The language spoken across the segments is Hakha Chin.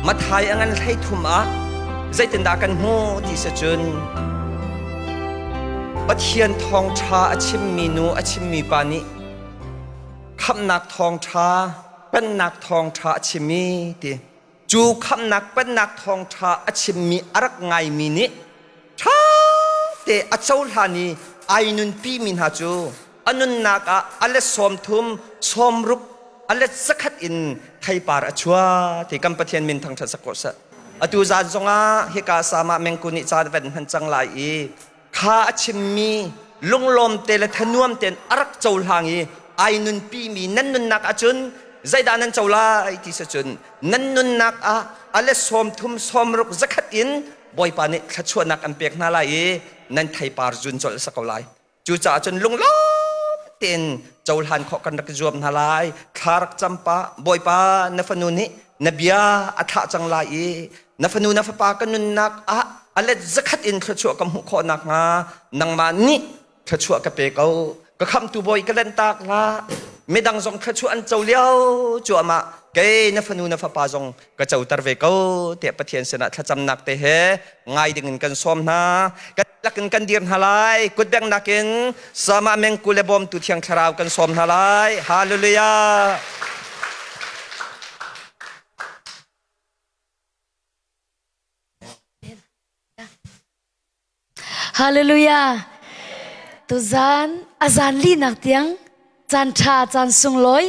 Mathai a ngan 13 ah zeitindah kan hmuh ti si cun Pathian thawngṭha a chimmi nu a chimmi pa nih khamhnak thawngṭha pennak thawngṭha a chimmi ti cu khamhnak pennak thawngṭha a chimmi a rak ngaimi nih ṭha te a cohlan i ai nunpi mi hna cu a nunnak ah a let 30 60 a let 100 in theipar a chua ti kan Pathian min thangṭhat sak ko seh. Atu zan zongah hika sama mengku nih caan van hman cang lai i kha a chimmi lunglawm te le thanuam tein a rak cohlang i ai nunpi mi nan nunnak ahcun zeidah nan co lai ti si cun nan nunnak ah a let 30 60 100 in Bawipa nih thluachuahnak an pek hna lai i nan theipar zun colh a si ko lai. Cucaah cun lunglawm tein cohlan khawh kan rak i zuam hna lai. Thla rak cam pah. Bawipa na fanu nih na bia a thlah cang lai i na fanu na fapa ka nunnak ah a let 100 in thluachuah ka hmuh khawh nakhnga nangmah nih thluachuah ka pe ko. Ka khamhtu Bawi ka lanhtak hlah. Midang zong thluachuah an co lio cuahmah kei na fanu na fapa zong ka coter ve ko tiah Pathian sinah thlacamnak te he ngai ding in kan sawm hna. Kan lakin kan dir hna lai. Kutbengnak in sama mengku le bawmtu thiang thlarau kan sawm hna lai. Hallelujah. Hallelujah. Tuzan azan li nak tiang caan ṭha caan sunglawi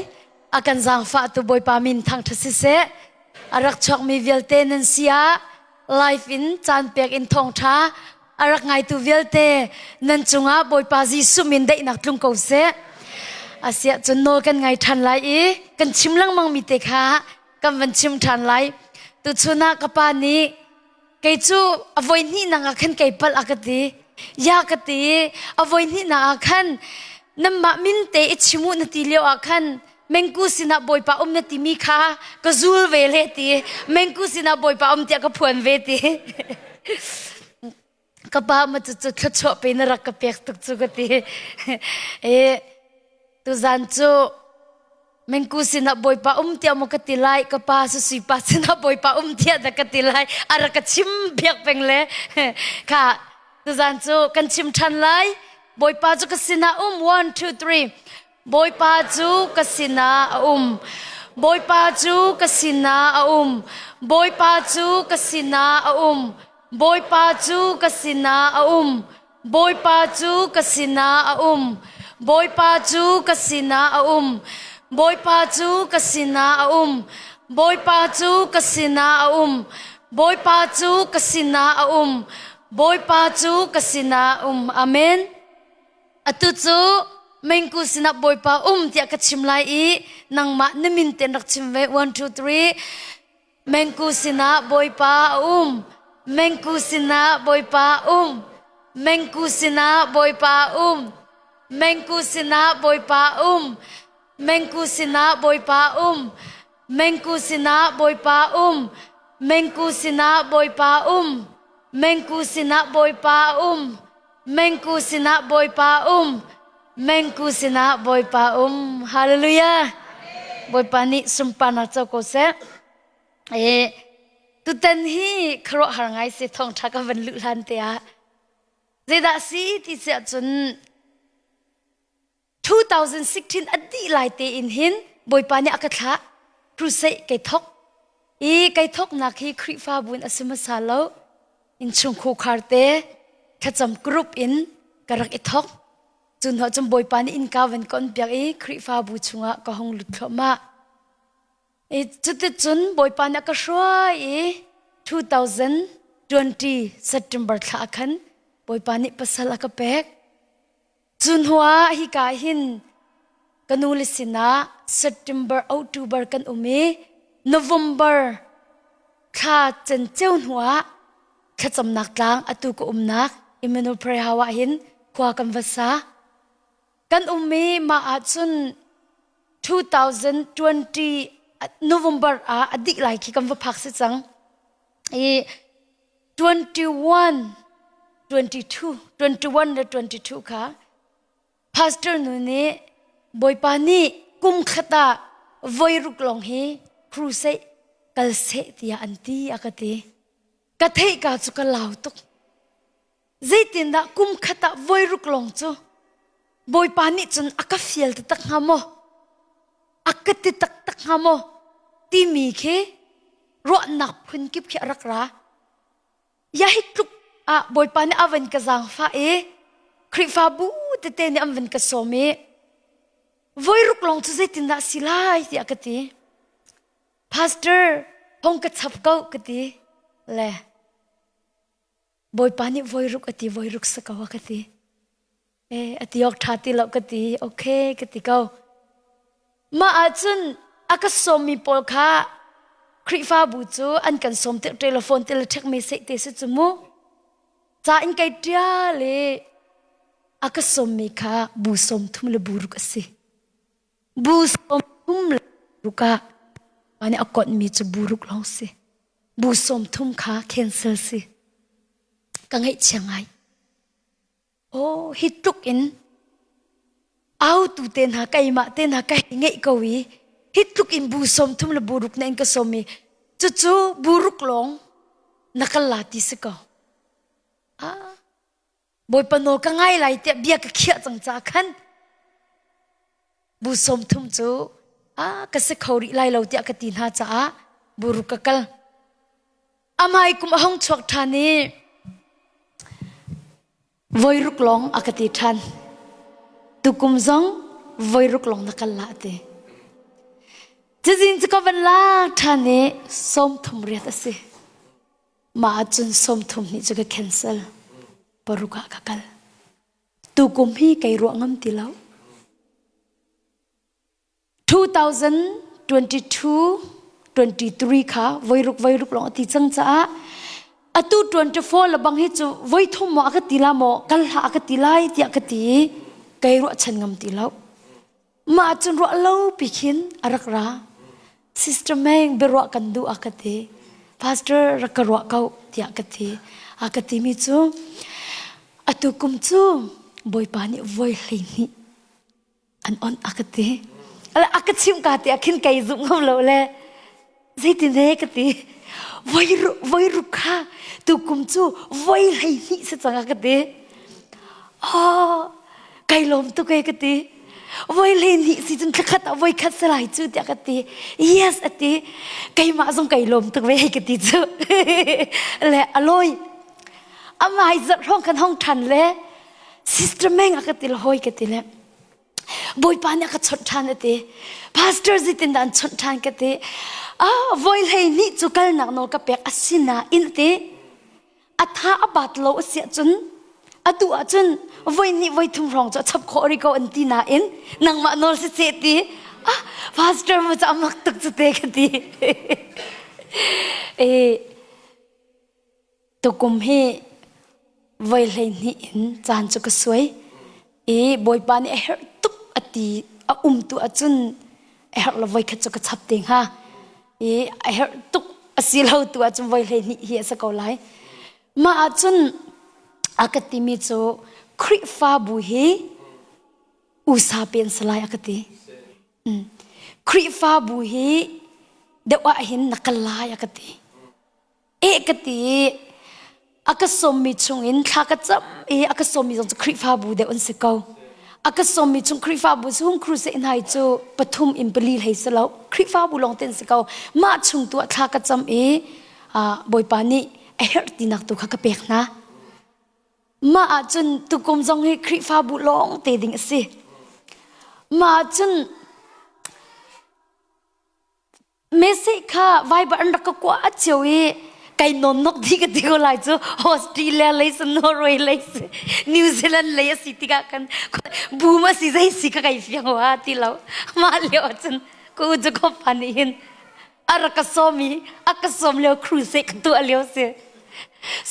a kan zaangfah tu Bawipa min thangṭhat siseh a rak chuakmi vialte nan si ah live in caan pek in thawngṭha a rak ngaitu vialte nan cungah Bawipa Jesuh min daihnak tlung ko seh. Asiah cun nawl kan ngai ṭhan lai i kan chim lengmang mi te kha kan van chim ṭhan lai. Tuchun ah ka pa nih kei cu a voi hnihnak ah khan kei palh a ka ti ya ka ti a voi hnihnak ah khan nanmah min te i chim u na ti lio ah khan mengku sinah bawipa um na timi kha ka zul ve le ti mengku sinah bawipa um tiah ka phuan ve ti ka pa ma cu cu thluachuah pe na rak ka pek tuk cu ka ti e tuzan cu Mengku sinah Bawipa um tiah maw ka ti lai ka pa susui pa sinah Bawipa um tiah dah ka ti lai a rak ka chim biak peng le kha tuzan cu kan chim ṭhan lai Bawipa cu ka sinah um one two three Bawipa cu ka sinah a um Bawipa cu ka sinah a um Bawipa cu ka sinah a um Bawipa cu ka sinah a um Bawipa cu ka sinah a um. Bawipa cu ka sinah a um. Bawipa cu ka sinah a um. Bawipa cu ka sinah a um. Bawipa cu ka sinah a um. Bawipa cu ka sinah a um. Amen. Atu cu mengku sinah Bawipa um tiah ka chim lai i nangmah na min ten rak chim ve. 1 2 3 Mengku sinah Bawipa a um. Mengku sinah Bawipa a um. Mengku sinah Bawipa a um. Mengku sinah Bawipa a um. Mengku sinah Bawipa a um. Mengku sinah Bawipa a um. Mengku sinah Bawipa a um. Mengku sinah Bawipa a um. Mengku sinah Bawipa a um. Mengku sinah Bawipa um. Hallelujah. Bawipa nih sunparnak co ko seh. E tutan hi khuaruahhar ngai si thawngṭha ka van luh hlan te ah zeidah si ti si ahcun 2016 a dih lai te in hin Bawipa nih a ka thlah crusade kai thok i kai thoknak hi Khrihfabu in a si hmasa lo innchung khukhar te thlacam group in ka rak i thok cu hnuah cun Bawipa nih innka van ka on piak i Khrihfabu chungah ka hung lut thluahmah i cuticun Bawipa nih a ka hruai i 2020 September thla khan Bawipa nih pasal a ka pek Cu hnuah hika hin ka nu le sinah September, October kan um i November thla cenceo hnuah thlacamnak tlang atu ka umnak Emmanuel Prayer House ah hin khua kan va sa. Kan um i mah ahcun 2020 November ah a dih lai khi kan va phak si cang. I 21 22 21 le 22 kha pastor nu nih Bawipa nih kum khat ah voi ruk lawng hi crusade Kal seh tiah an ti a ka ti. Ka theih ka cu ka lau tuk. Zeitindah kum khat ah voi ruk lawng cu Bawipa nih cun a ka fial taktak hnga maw? A ka ti taktak hnga maw? Timi khi ruahnak phun kip khi a rak ra. Ya hi tluk ah Bawipa nih a van ka zaangfah i Khrihfabu tete nih an van ka sawm i voi ruk lawng cu zeitindah si lai tiah ka ti. Pastor, hong ka chap ko ka ti. Le Bawipa nih voi ruk a ti voi ruk sa ko a ka ti. E, a ti awk ṭha ti lo ka ti. Okay ka ti ko. Mah ahcun a ka sawmmi pawl kha Khrihfabu cu an kan sawm tik telephone te le ṭhek me seh te si cu mu. Ca in kai ṭial i a ka sawmmi kha bu 30 le bu ruk a si. Bu 30 le ruk ah pa nih a konhmi cu bu ruk lawng si. Bu 30 kha cancel si. Ka ngaihchia ngai. Oh, hi tluk in autu te hna keimah te hna ka hei ngeih ko i hi tluk in bu 30 le bu ruk na in ka sawm i cucu bu ruk lawng na kal la ti si ko. Ah, Bawipa nawl ka ngai lai tiah bia ka khiah cang ca khan bu 30 cu ah ka si kho rih lai lo tiah ka ti hna caah bu ruk ka kal. Amai kum a hung chuak ṭhan i voi ruk lawng a ka ti ṭhan. Tukum zong voi ruk lawng na kal la a ti. Cazin cu ka van lak ṭhan i 38 a si. Mah ahcun 30 nih cu ka cancel. Paruk ah ka kal. Tukum hi kei ruah ngam ti lo. 2022 23 kha voiruk voiruk lawng a ti cang caah atu 24 lebang hi cu voi thum maw a ka ti la maw kal hlah a ka ti lai tiah ka ti i kei ruahchan ngam ti lo mah cun ruah lo pi khin a rak ra sister Meng biaruah kan duh a ka ti pastor rak ka ruah ko tiah ka ti a ka ti mi cu atu kum cu bawipa nih voi 12 an on a ka ti a ka chimh ka ti ah khin kei zumh ngam lo le zeitin he ka ti voi voi ruk kha tukum cu voi 12 si cang a ka ti oh kai lawm tuk e ka ti voi 12 si cun thlakhat ah voi khat si lai cu tiah ka ti yes a ti keimah zong kai lawm tuk ve hei ka ti cu le a lawi amai zarh hrawng kan hong ṭhan le Sister Meng a ka ti le hoi ka ti le Bawipa nih a ka chawnh ṭhan a ti. Pastor zeitin dah an chawnh ṭhan ka ti. Ah, voi 12 cu kalnak nawl ka pek a si nain a ti. A tha a bat lo a si ahcun a duh ahcun voi hnih voi thum hrawng cu a chap khawh rih ko an ti nain nangmah nawl si seh ti. Ah, pastor mu cu a mak tuk cu te ka ti. Eh, Tukum hi voi 12 in caan cu ka suai i Bawipa nih a herh tuk a ti a um tu ahcun a herh lo voi khat cu ka chap te hnga i a herh tuk a si lo tu ahcun voi 12 hi a si ko lai. Mah ahcun a ka timi cu Khrihfabu hi usa pen si lai a ka ti. Khrihfabu hi deuh ah hin na kal lai a ka ti. Eh ka ti a ka sawmmi chungin thla ka cam i a ka sawmmi zong cu Khrihfabu deuh an si ko. A ka sawmmi chung Khrihfabu chung crusade hna hi cu pathum in pali hlei si lo. Khrihfabu lawng te an si ko. Mah chung tu ah thla ka cam i Bawipa nih a herh tinak tu kha ka pek hna. Mah ahcun tukum zong hi Khrihfabu lawng te ding a si. Mah ahcun Messi kha Viber an rak ka kuah cio i kai nawn nok dih ka ti ko lai cu Australia lei si Norway lei si New Zealand lei a si tikah kan boom a si zei si ka kai fiang wa ti lo mah lio ahcun ka u cu pa nih hin a rak ka sawm i a ka sawm lio crusade ka tuah lio si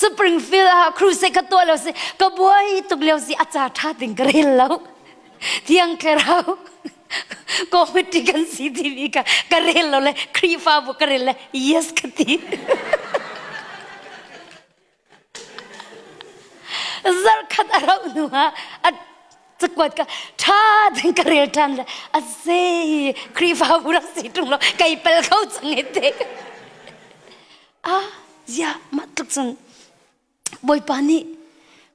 Springfield ah crusade ka tuah lio si ka buai tuk lio si a ca ṭha ding ka rel lo Thiang Thlarau committee kan si timi ka ka rel lo le Khrihfabu ka rel le yes ka ti. Zarkhat a rauh hnu ah a cakuat ka ṭha ding ka rel ṭhan le a se Khrihfabu rak si ṭung lo kai pel kho cang e te. Ah, zia mah tluk cun Bawipa nih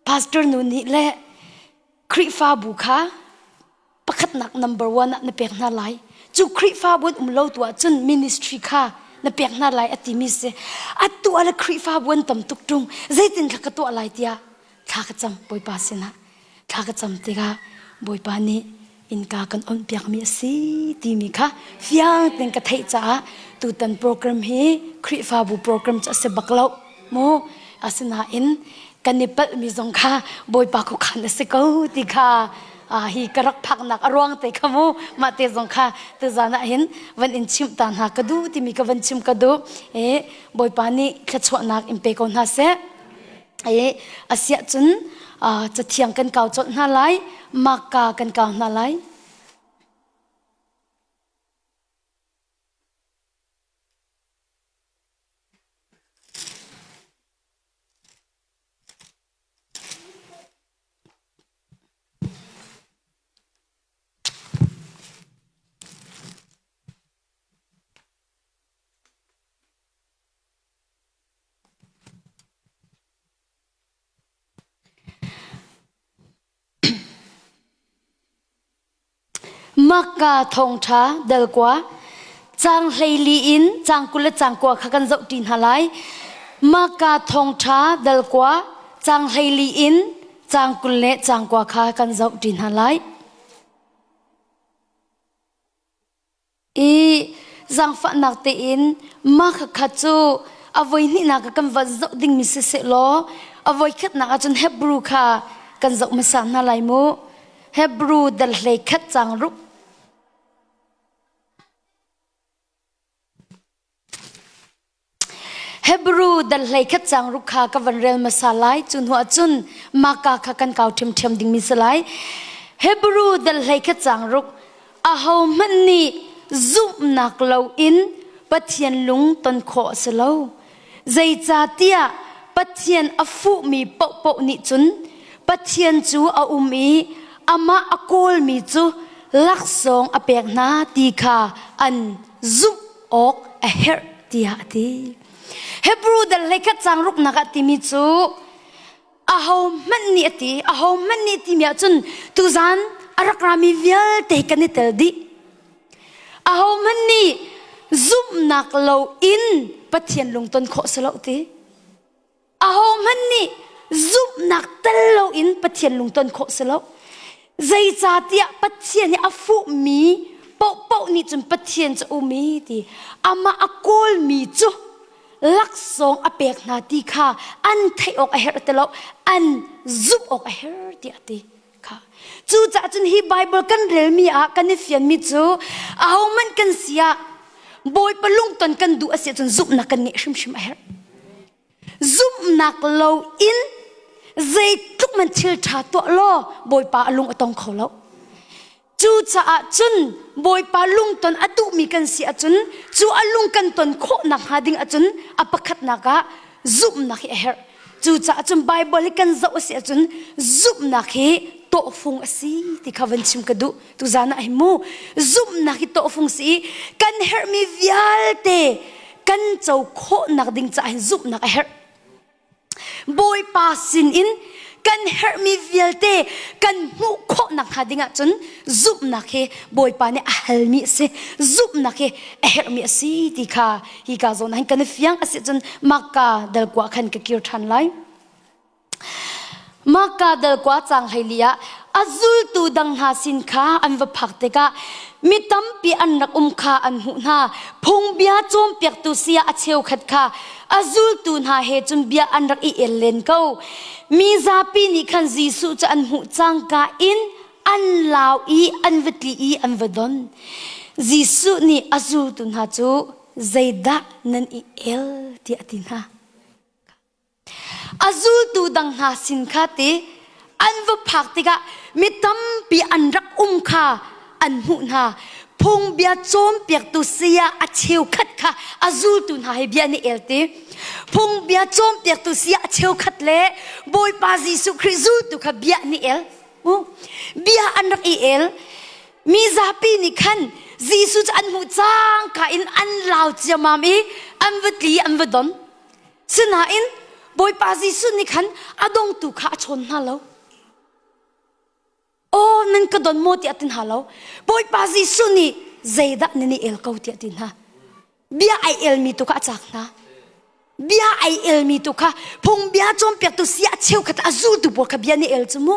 pastor nu nih le Khrihfabu kha pakhatnak number one ah na pek hna lai. Cu Khrihfabu an um lo tu ahcun ministry kha na pek hna lai a timi si. Atu ah le Khrihfabu an tam tuk ṭung. Zeitin thla ka tuah lai tiah thla ka cam Bawipa sinah. Thla ka cam tikah Bawipa nih innka kan onhpiakmi a si timi kha fiang tein ka theih caah tutan program hi Khrihfabu program cu a si bak lo mu. Asinain kan i palhmi zong kha Bawipa khuakhan a si ko ti kha hi ka rak phaknak a ruang te kha mu mah te zong kha tuzan ah hin van in chimh ta hna ka duh timi ka van chim ka duh. E Bawipa nih thluachuahnak in pe ko hna seh. I asiah cun cathiang kan kau colh hna lai, Marka kan kau hna lai. Makka thawngṭha dalkua caang 14 in caang 20 le caang 9 kha kan zohṭi hna lai. Makka thawngṭha dalkua caang 14 in caang 20 le caang 9 kha kan zohṭi hna lai. I zaangfahnak tein mah khakha cu a voihnihnak ah kan van zoh dingmi siseh law a voikhatnak ahcun Hebrew kha kan zoh hmasa hna lai mu. Hebrew dal hlei khat cang ruk. Hebrew dal hlei khat cang ruk kha ka van rel hmasa lai. Cu hnu ahcun Maka kha kan kau ṭhiamṭhiam dingmi si lai. Hebrew dal hlei khat cang ruk ahohmanh nih zumhnak loin Pathian lung ton khawh a si lo. Zeicahtiah Pathian a fuhmi paohpaoh nih cun Pathian cu a um i amah a kawlmi cu laksawng a pek hna ti kha an zumh awk a herh tiah a ti. Hebrew dal hleikhat caang ruknak ah timi cu ahohmanh nih a ti ahohmanh nih timi ahcun tuzan a rak rami vialte kan i tel dih. Ahohmanh nih zumhnak loin Pathian lungton khawh si lo ti. Ahohmanh nih zumhnak tel loin Pathian lungton khawh si lo. Zeicahtiah Pathian nih a fuhmi paohpaoh nih cun Pathian cu um i ti amah a kawlmi cu laksawng a pek hna ti kha an theih awk a herh ti lo an zumh awk a herh tiah a ti kha cucaah cun hi Bible kan relmi ah kan i fianmi cu ahohmanh kan si ah Bawipa lungton kan duh a si ahcun zumhnak kan ngeih hrimhrim a herh Zumhnak loin zeitluk man thil ṭha tuah law Bawipa a lung a tong kho lo. Cucaah cun Bawipa lungton a duhmi kan si ahcun cu a lung kan ton khawh nakhnga ding ahcun a pakhatnak ah zumhnak hi a herh. Cucaah cun Baibal hi kan zoh a si ahcun zumhnak hi tawhfung a si ti kha van chim ka duh. Tuzan ah hin mu zumhnak hi tawhfung si i kan herhmi vialte kan co khawhnak ding caah hin zumhnak a herh. Bawipa sin in kan herhmi vialte kan hmuh khawhnak hnga ding ahcun zumhnak hi Bawipa nih a halmi a si. Zumhnak hi a herhmi a si ti kha hi ka zawn ah hin kan i fiang a si cun Makka dal kua khan ka kir ṭhan lai. Mahka dal kua caang 14 ah a zultu dang hna sin kha an va phak tikah mi tampi an rak um kha an hmuh hna. Phungbia cawnpiaktu saya a cheukhat kha a zultu hna he cun bia an rak i el len ko. Mi zapi nih khan Jesuh cu an hmuh cangka in an lau i an va tli i an va don. Jesuh nih a zultu hna cu zeidah nan i el tiah a ti hna. A zultu dang hna sin kha ti an va phak tikah mi tampi an rak um kha an hmuh hna. Phungbia cawnpiaktu saya a cheukhat kha a zultu hna he bia an i el ti. Phungbia cawnpiaktu saya a cheukhat le Bawipa Jesuh Khrih zultu kha bia an i el. Bia an rak i el. Mi zapi nih khan Jesuh cu an hmuh cangka in an lau ciammam i an va tli an va don. Sinain Bawipa Jesuh nih khan a dongtu kha a chawn hna lo. Aw nan ka don maw tiah ti hna lo. Bawipa Jesuh nih zeidah nan i el ko tiah ti hna. Bia ai elmi tu kha a cak hna. Bia ai elmi tu kha phungbia cawnpiaktu sia cheukhat a zultu pawl kha bia ni el cu mu.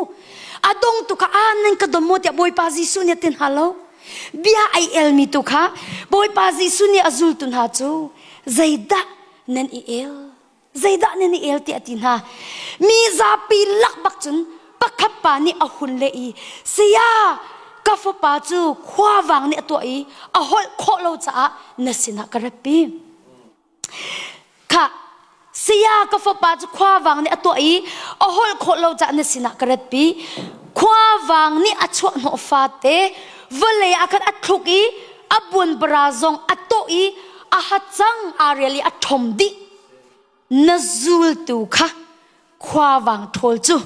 A dongtu kha a nan ka don maw tiah Bawipa Jesuh nih a ti hna lo. Bia ai elmi tu kha Bawipa Jesuh nih a zultu hna cu zeidah nan i el zeidah nan i el tiah a ti hna mi zapi lak bak cun pakhat pa nih a hun leh i saya ka fapa cu khuavang nih a tuah i a holh khawh lo caah na sinah ka ratpi kha saya ka fapa cu khuavang nih a tuah i a holh khawh lo caah na sinah ka ratpi khuavang nih a chuah hnawh fate vawlei ah khan a thluk i a buanbara zong a tawh i a hacang aa rial i a ṭhom dih na zultu kha khuavang ṭhawl cu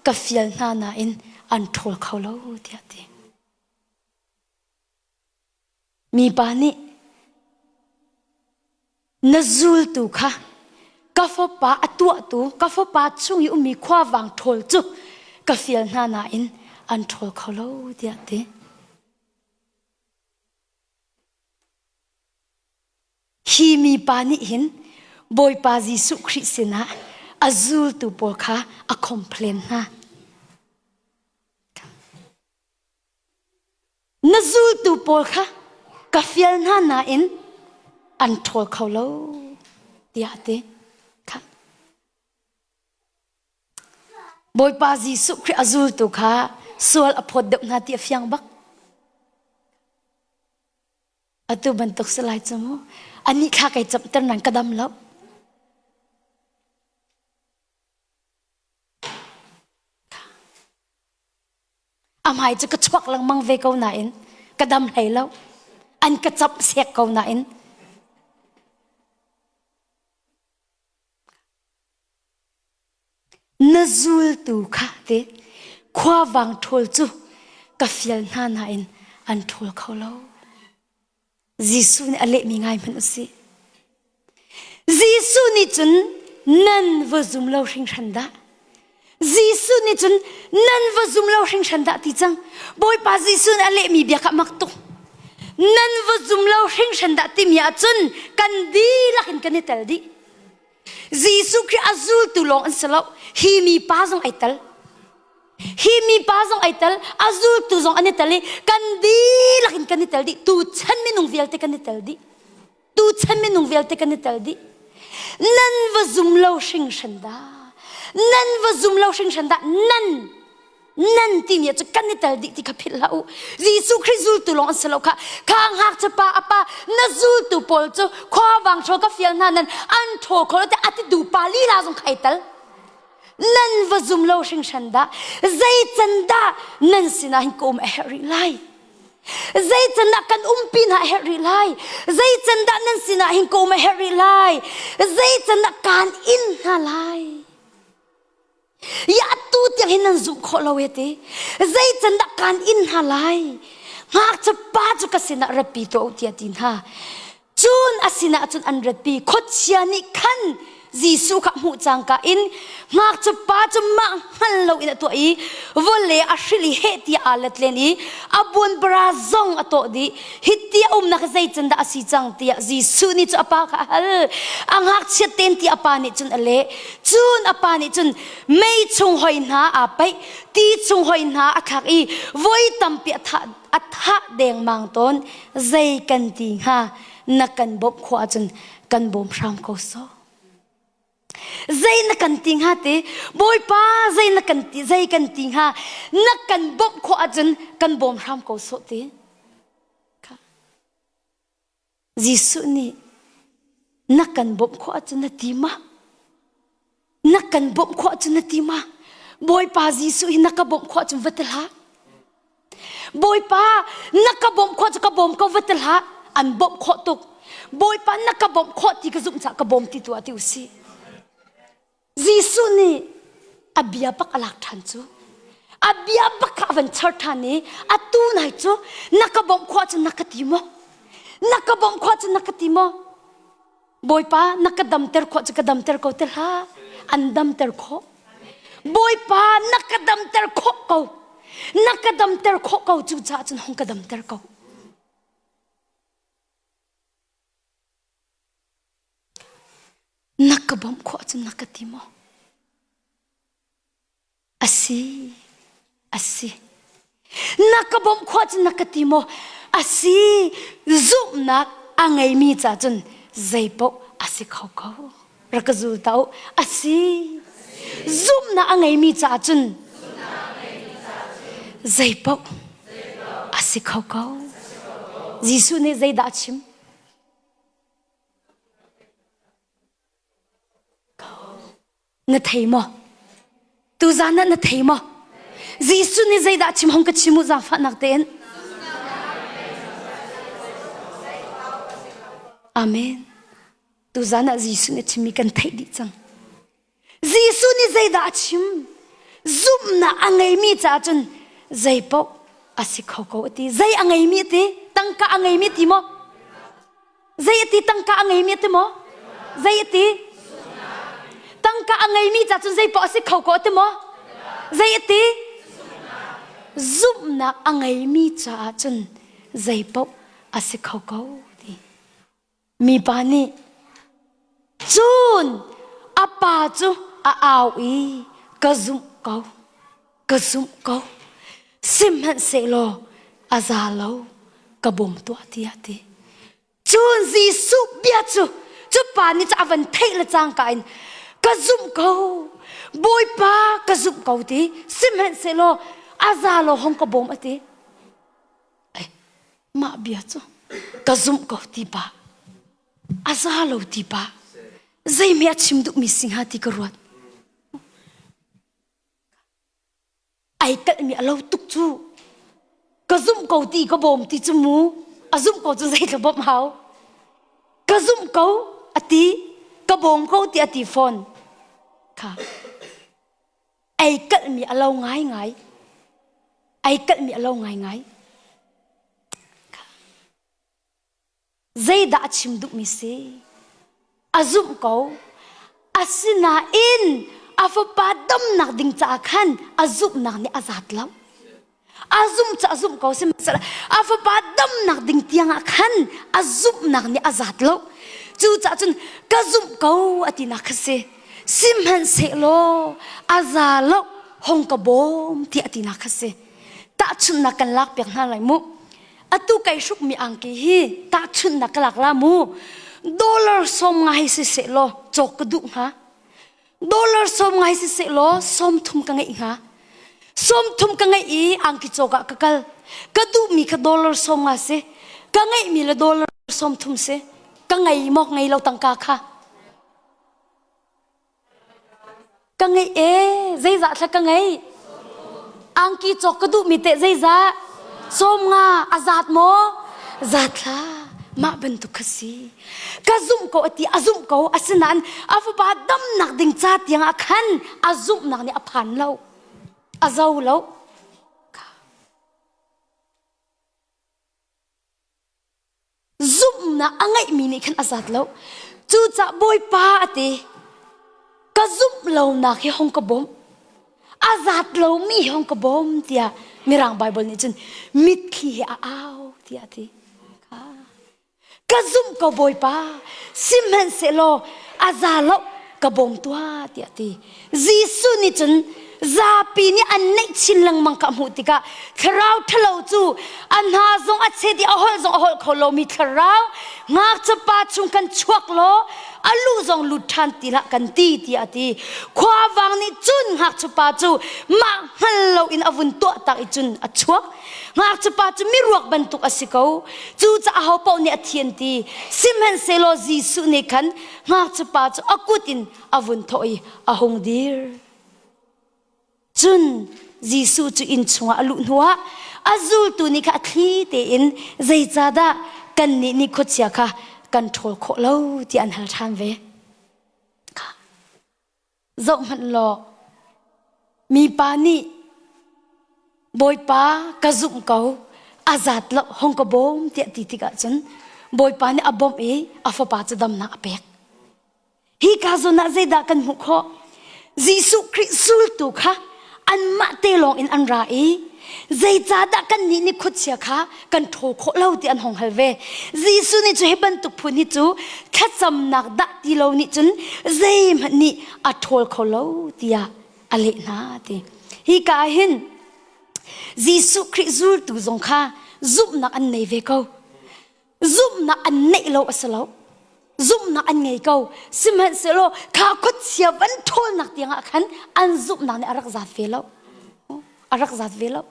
ka fial hna nain an ṭhawl kho lo tiah ti mipa nih na zultu kha ka fapa a tuahtu ka fapa chung i ummi khuavang ṭhawl cu ka fial hna nain an ṭhawl kho lo tiah ti Hi mipa nih hin Bawipa Jesuh Khrih sinah a zultu pawl kha a complain hna. Na zultu pawl kha ka fial hna nain an ṭhawl kho lo tiah a ti. Kha. Bawipa Jesuh Khrih a zultu kha sual a phawt deuh hna ti a fiang bak. Atu bantuk si lai cu mu. Anih thla kai camter nan ka dam lo. A hmai cu ka chuak lengmang ve ko nain ka dam hlei lo. An ka camh sek ko nain. Na zultu kha te khuavang ṭhawl cu ka fial hna nain an ṭhawl kho lo. Jesuh nih a lehmi ngai hmanh u sih. Jesuh nih cun nan va zum lo hringhran dah. Jesuh nih cun nan va zum lo hringhran dah ti cang. Bawipa Jesuh nih a lehmi bia kha mak tuk. Nan va zum lo hringhran dah timi ahcun kan dihlak in kan i tel dih. Jesuh Khrih a zultu lawng an si lo. Hi mi pa zong ai tel. Hi mi pa zong ai tel, a zultu zong an i tel i kan dihlak in kan i tel dih. Tu chan minung vialte kan i tel dih. Tu chan minung vialte kan i tel dih. Nan va zum lo hringhran dah. Nan va zum lo hringhran dah. Nan nan timi cu kan i tel dih ti kha philh hlah u Jesuh Khrih zultu lawng an si lo kha kha ngakchia pa a pa na zultu pawl cu khuavang ṭhawl ka fial hna nan an ṭhawl kho lo te a ti du pa lila zong kha ai tel nan va zum lo hringhran dah zei can dah nan sinah hin ka um a herh rih lai zei can dah kan umpi hna a herh rih lai zei can dah nan sinah hin ka um a herh rih lai zei can dah kaan in hna lai Ya atu tiang hin nan zumh khawh lo e ti. Zei can dah kaan in hna lai? Ngakchia pa cu ka sinah ratpi tuah u tiah ti hna. Cun a sinah cun an ratpi. Khuachia nih khan Jesuh kha hmuh cangka in ngakchia pa cu mah hngal lo in a tuah i vawlei a hril i heh tiah aa let len i a buanbara zong a tawh dih. Hi ti a umnak zei can dah a si cang tiah Jesuh nih cu a pa kha a hal. A ngakchiat ten ti a pa nih cun a leh. Cun a pa nih cun mei chung hoi hna aa paih, ti chung hoi hna a thlak i voi tampi a thah, a thah dengmang tawn. Zei kan ti hnga? Na kan bawmh khawh ahcun kan bawm hram ko sawh. Zei na kan ti hnga ti? Bawipa zei na kan ti zei kan ti hnga? Na kan bawmh khawh ahcun kan bawm hram ko sawh ti. Jesuh nih na kan bawmh khawh ahcun na ti ma? Na kan bawmh khawh ahcun na ti ma? Bawipa Jesuh hi na ka bawmh khawh ahcun va ti hlah. Bawipa na ka bawmh khawh cu ka bawm ko va ti hlah. An bawmh khawh tuk. Bawipa na ka bawmh khawh ti ka zumh caah ka bawm ti tu ah ti usih. Jesuh nih a bia bak a lak ṭhan cu. A bia bak kha a van char ṭhan i atu nai cu na ka bawmh khawh ahcun na ka ti maw? Na ka bawmh khawh ahcun na ka ti maw? Bawipa na ka damter khawh cu ka damter ko te hlah. An damter khawh. Bawipa na ka damter khawh ko. Na ka damter khawh ko cu caah cun hong ka damter ko. Na ka bawmh khawh cun na ka ti maw? Asi, asi. Na ka bawmh khawh cun na ka ti maw? Asi, zumhnak a ngeimi ca cun zeipaoh a si kho ko. Rak ka zul ta u. Asi, zumhnak a ngeimi ca cun zeipaoh a si kho ko. Jesuh nih zeidah a chim? Na thei maw? Tuzan ah na thei maw? Jesuh nih zeidah chim hong ka chim u zaangfahnak tein. Amen. Tuzan ah Jesuh nih chimmi kan theih dih cang. Jesuh nih zeidah a chim? Zumhnak a ngeimi caah cun zei paoh a si kho ko a ti. Zei a ngeimi a ti? Tangka a ngeimi a ti maw? Zei a ti tangka a ngeimi a ti maw? Zei a ti? Tangka a ngeimi ca cun zei paoh a si kho ko a ti maw? Zei a ti? Zumhnak a ngeimi caah cun zei paoh a si kho ko ti. Mipa nih cun a pa cu a au i ka zumh ko, ka zumh ko. Sihmanhsehlaw a za lo, ka bawm tuah tiah a ti. Cun Jesuh bia cu cu pa nih cu a van theih le cangka in ka zumh ko, Bawipa ka zumh ko ti. Sihmanhsehlaw a za lo hong ka bawm a ti. Ai, mah bia cu ka zumh ko ti pa a za lo ti pa zeimi a chim duhmi si hnga ti ka ruat ai telhmi a lo tuk cu ka zumh ko ti ka bawm ti cu mu a zumh ko cu zei ka bawmh hau ka zumh ko a ti ka bawm ko ti a ti fawn kha Ai kalhmi a lo ngaingai. Ai kalhmi a lo ngaingai. Zeidah a chim duhmi si? A zumh ko. Asinain a fapa damnak ding caah khan a zumhnak nih a zat lo. A zumh cu a zumh ko sihmanhsehlaw a fapa damnak ding tiangah khan a zumhnak nih a zat lo. Cucaah cun ka zumh ko a tinak kha si. Sihmanhsehlaw a za lo hong ka bawm tiah a tinak kha si. Tahchunhnak kan lak piak hna lai mu. Atu kai hrukmi angki hi tahchunhnak ka lak la mu. Dollar som ngai si sehlaw cawk ka duh hnga. Dollar som ngai si sehlaw 30 ka ngeih hnga. 30 ka ngeih i angki cawk ah ka kal. Ka duhmi kha dollar som nga si. Ka ngeihmi le dollar 30 si. Ka ngei maw ngei lo tangka kha. Ka ngeih ee zeizah thla ka ngeih. Angki cawk ka duhmi teh zeizah? 50 a zat maw? Zat hlah. Mah bantuk kha si. Ka zumh ko a ti a zumh ko asinain a fapa damnak ding ca tiang ah khan a zumhnak nih a phan lo. A zo lo. Zumhnak a ngeihmi nih khan a zat lo. Cucah Bawipa a ti. Ka zumh lonak hi hong ka bawmh. A zat lomi hi hong ka bawm tiah Mirang Bible nih cun mitthli he a au tiah a ti. Ka zumh ko Bawipa, sihmanhsehlaw a za lo ka bawm tuah tiah a ti. Jesuh nih cun zapi nih an neih chin lengmang ka hmuh tikah thlarau ṭhalo cu a hna zong a chet i a holh zong a holh kho lomi thlarau ngakchia chung kan chuak law a lu zong lut ṭhan ti hlah kan ti tiah a ti. Khuavang nih cun ngakchia cu mah hngal loin a vun tuah tak i cun a chuak. Ngakchiapa cu miruak bantuk a si ko. Cucaah aho paoh nih a thi an ti. Sihmanhsehlaw Jesuh nih khan ngakchiapa cu a kut in a vun thawh i a hung dir. Cun Jesuh cu inn chungah a luh hnuah a zultu nih kha a thli tein zeicahdah kannih nih khuachia kha kan ṭhawl khawh lo tiah an hal ṭhan ve. Zohhmanh law, mipa nih Bawipa ka zumh ko, a zat lo hong ka bawm tiah ti tikah cun Bawipa nih a bawmh i a fapa cu damnak a pek. Hi ka zawn ah zeidah kan hmuh khawh? Jesuh Khrih zultu kha anmah te lawng in an ra i zeicahdah kannih nih khuachia kha kan ṭhaw khawh lo ti an hong hal ve. Jesuh nih cu hi bantuk phun hi cu thlacamnak dah ti lo nih cun zeihmanh nih a ṭhawl kho lo tiah a leh hna ti. Hi ka ah hin Jesuh Khrih zultu zong kha zumhnak an nei ve ko. Zumhnak an neih lo a si lo. Zumhnak an ngei ko. Sihmanhsehlaw kha khuachia van ṭhawlnak tiangah khan an zumhnak nih a rak zat ve lo. A rak zat ve lo.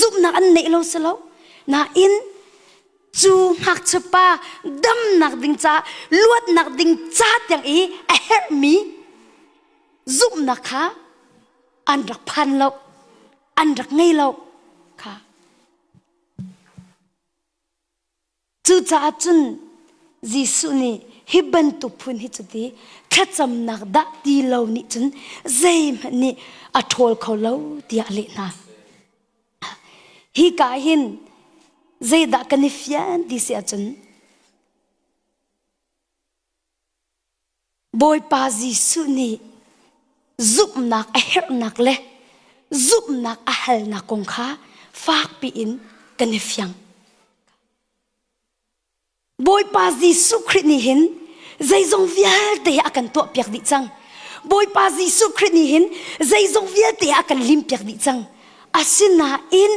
Zumhnak an neih lo si lo. Nain cu ngakchia pa damnak ding ca luatnak ding ca tiang i a herhmi zumhnak kha an rak phan lo. An rak ngei lo. Kha. Cucaah cun Jesuh nih hi bantuk phun hi cuti thlacamnak dah ti lo nih cun zeihmanh nih a ṭhawl kho lo tiah a leh hna. Hika hin zeidah kan i fian ti si ahcun Bawipa Jesuh nih zumhnak a herhnak le zumhnak a halnak kong kha fakpi in kan i fiang. Bawipa Jesuh Khrih nih hin zeizong vialte hi a kan tuahpiak dih cang. Bawipa Jesuh Khrih nih hin zeizong vialte hi a kan limpiak dih cang. Asinain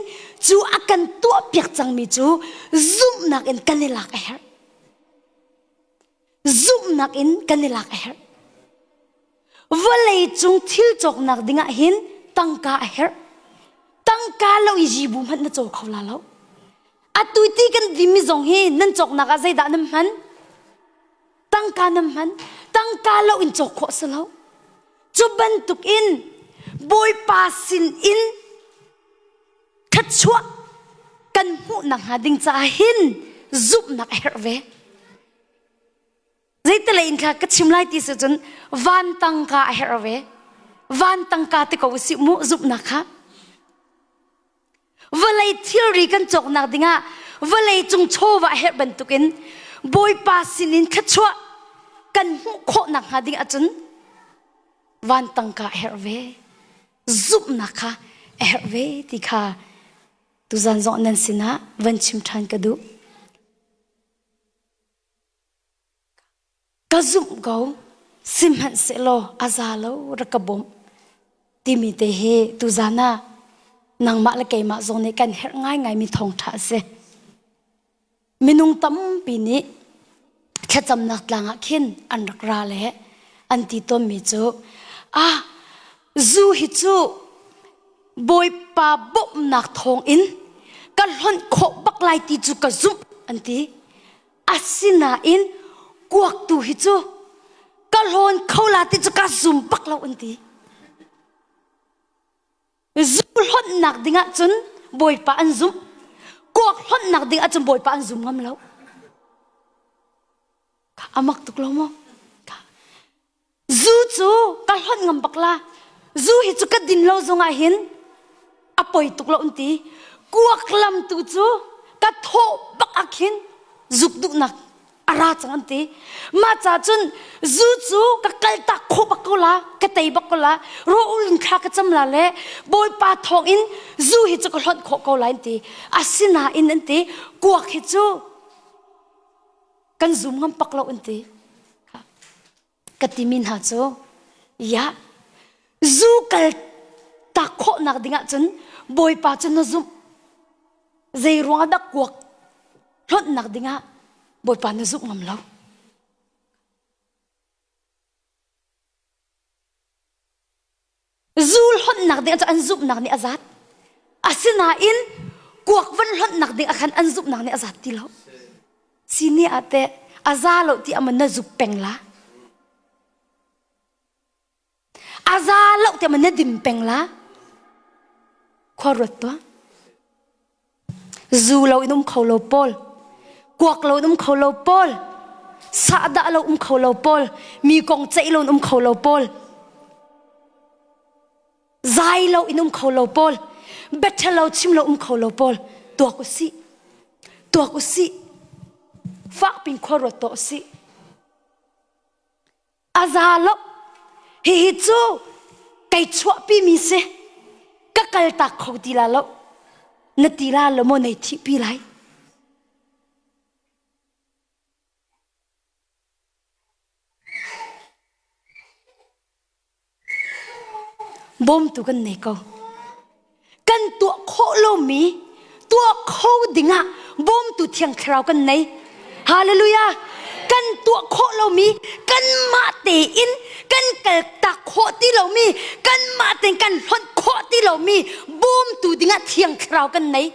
cu a kan tuahpiak cangmi cu zumhnak in kan i lak a herh. Zumhnak in kan i lak a herh. Vawlei cung thil cawknak dingah hin tangka a herh. Tangka lo i zibu hmanh na caw kho la lo. Atu ti kan dimi zong hi nan cawknak ah zeidah nan hman? Tangka nan hman. Tangka lo in cawk khawh si lo. Cu bantuk in Bawipa sin in thluachuah kan hmuh nakhnga ding caah hin zumhnak a herh ve. Zeitilei in kha ka chim lai ti si cun van tangka a herh ve. Van tangka ti ko usih mu zumhnak kha. Vawlei thilri kan cawknak dingah vawlei cung chawva a herh bantukin Bawipa sinin thluachuah kan hmuh khawh nakhnga ding ahcun van tangka a herh ve. Zumhnak kha a herh ve ti kha tuzan zong nan sinah van chim ṭhan ka duh. Ka zumh ko, sihmanhsehlaw a za lo rak ka bawmh timi te hi tuzan ah nangmah le keimah zong nih kan herh ngaingaimi thawngṭha a si. Minung tampi nih thlacamnak tlang ah khin an rak ra le an ti tawnmi cu ah zu hi cu Bawipa bawmhnak thawngin ka hlonh khawh bak lai ti cu ka zumh an ti. Asinain kuak tu hi cu ka hlawn kho la ti cu ka zum bak lo an ti. Zu hlonhnak dingah cun Bawipa an zumh. Kuak hlonhnak ding ahcun Bawipa an zum ngam lo. A mak tuk lo maw? Zu cu ka hlonh ngam bak la. Zu hi cu ka din lo zongah hin a poi tuk lo an ti. Kuak lam tu cu ka thawh bak ah khin zuk duhnak a ra cang an ti. Mah ca cun zu cu ka kaltak khawh bak ko la, ka tei bak ko la, rawh in thla ka cam la le Bawipa thawng in zu hi cu ka hlonh khawh ko lai an ti. Asinain an ti, kuak hi cu kan zum ngam pak lo an ti. Ka timi hna cu ya zu kal tak khawhnak dingah cun Bawipa cu na zumh zei ruangah dah kuak hlonhnak dingah Bawipa na zumh ngam lo Zu hlonhnak ding cu an zumhnak nih a zat. Asinain kuak van hlonhnak ding ah khan an zumhnak nih a zat ti lo. Sini ah teh a za lo ti ama na zuk peng la. A za lo ti ama na dim peng la. Khua ruat tuah. Zu lo in um kho lo pawl, kuak lo in um kho lo pawl, sahdah lo um kho lo pawl, mi kong ceih lo in um kho lo pawl, zai lo in um kho lo pawl, biaṭha lo chim lo um kho lo pawl, tuak usih, tuak usih, fakpin khua ruat tuah usih. A za lo. Hihi cu kei chuahpi mi si. Ka kaltak kho ti la lo. Na ti la lo maw nei thihpi lai. Bawmtu kan nei ko. Kan tuah khawh lomi tuah kho dingah bawmtu thiang thlarau kan nei. Hallelujah! Kan tuah khawh lomi kanmah tein kan kaltak khawh ti lomi kanmah tein kan hlonh khawh ti lomi bawmtu dingah thiang thlarau kan nei.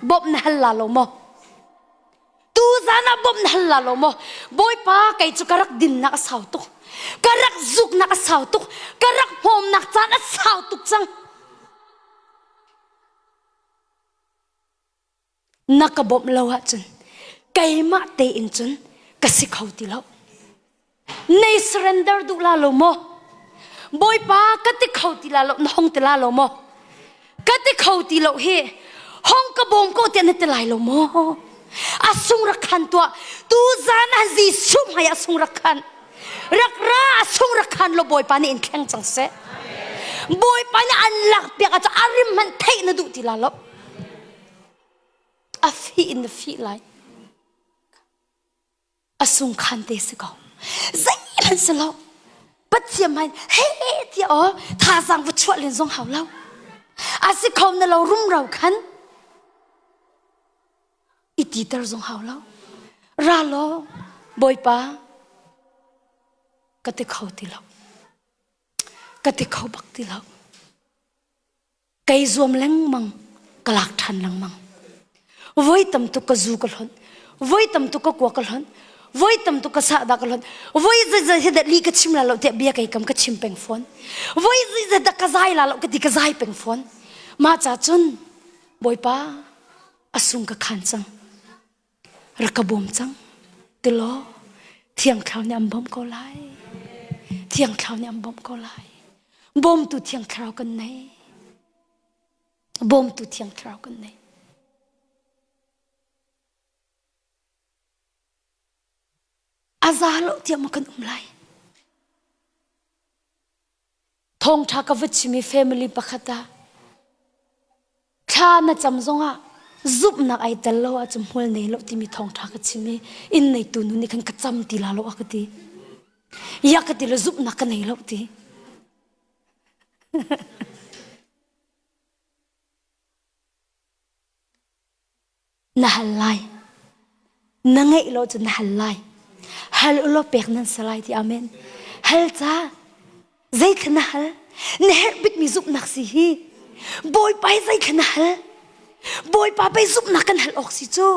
Bawmh na hal la lo maw? Tu zan ah bawmh na hal la lo maw? Bawipa kei cu ka rak dinnak a sau tuk. Ka rak zuknak a sau tuk. Ka rak hmawmnak caan a sau tuk cang. Na ka bawmh lo ahcun keimah tein cun ka si kho ti lo. Nei surrender duh la lo maw? Bawipa ka ti kho ti la lo na hong ti la lo maw? Ka ti kho ti lo hi hong ka bawm ko tiah na ti lai lo maw? A sung rak khan tuah tu zan ah Jesuh hmai ah sung rak khan rak ra a sung rak khan lo Bawipa nih in thleng cang seh Bawipa nih an lak piak ah a rim hmanh theih na duh ti la lo a fih in na fih lai a sungkhan te si ko zeihmanh si lo pathian hmai he ti aw thazaang va chuah len zong hau lo a si kho na lo rumro khan i titer zong hau lo ra law bawipa ka ti kho ti lo ka ti kho bak ti lo Kei zuam lengmang, ka lak ṭhan lengmang. Voi tam tuk ka zu ka hlonh, voi tam tuk ka kua ka hlonh, voi tam tuk ka sahdah ka hlonh, voi zeizei hi dah li ka chim la lo tiah bia kei kam ka chim peng fawn. Voi zeizei dah ka zai la lo ka ti ka zai peng fawn. Mah ca cun Bawipa a sung ka khan cang. Rak ka bawm cang. Tilaw Thiang Thlarau nih an bawmh ko lai. Thiang Thlarau nih an bawmh ko lai. Bawmtu Thiang Thlarau kan nei. Bawmtu Thiang Thlarau kan nei. A za lo tiah maw kan um lai? Thawngṭha ka va chim i family pakhat ah thla na cam zongah zumhnak ai tel lo ahcun hmual nei lo timi thawngṭha ka chim i inn neitu nu nih khan ka cam ti la lo a ka ti. Ya ka ti le zumhnak ka nei lo ti. Na hal lai. Na ngeih lo cu na hal lai. Hal u law pek nan si lai ti amen. Hal ca zeithla na hal? Na herh bikmi zumhnak si hi. Bawipa hi zeithla na hal? Bawipa pei zumhnak kan hal awk si cu.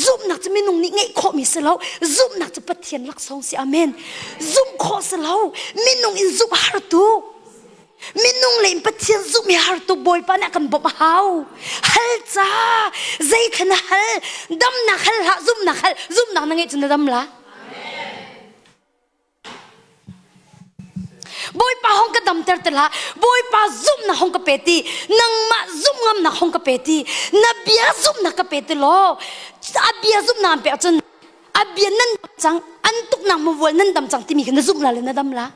Zumhnak cu minung nih ngeih khawhmi si lo. Zumhnak cu Pathian laksawng si amen. Zumh khawh si lo. Minung in zumh har tu. Minung le in Pathian zumh hi har tuk Bawipa nih a kan bawmh a hau. Hal ca zei kha na hal damnak hal hlah zumhnak hal zumhnak na ngeih cun na dam la. Bawipa hong ka damter te hlah Bawipa zumhnak hong ka pe ti nangmah zumh ngamnak hong ka pe ti na bia zumhnak ka pe ti law a bia zumhnak an pek cun a bia nan dam cang an tuknak mavual nan dam cang timi kha na zumh la le na dam la.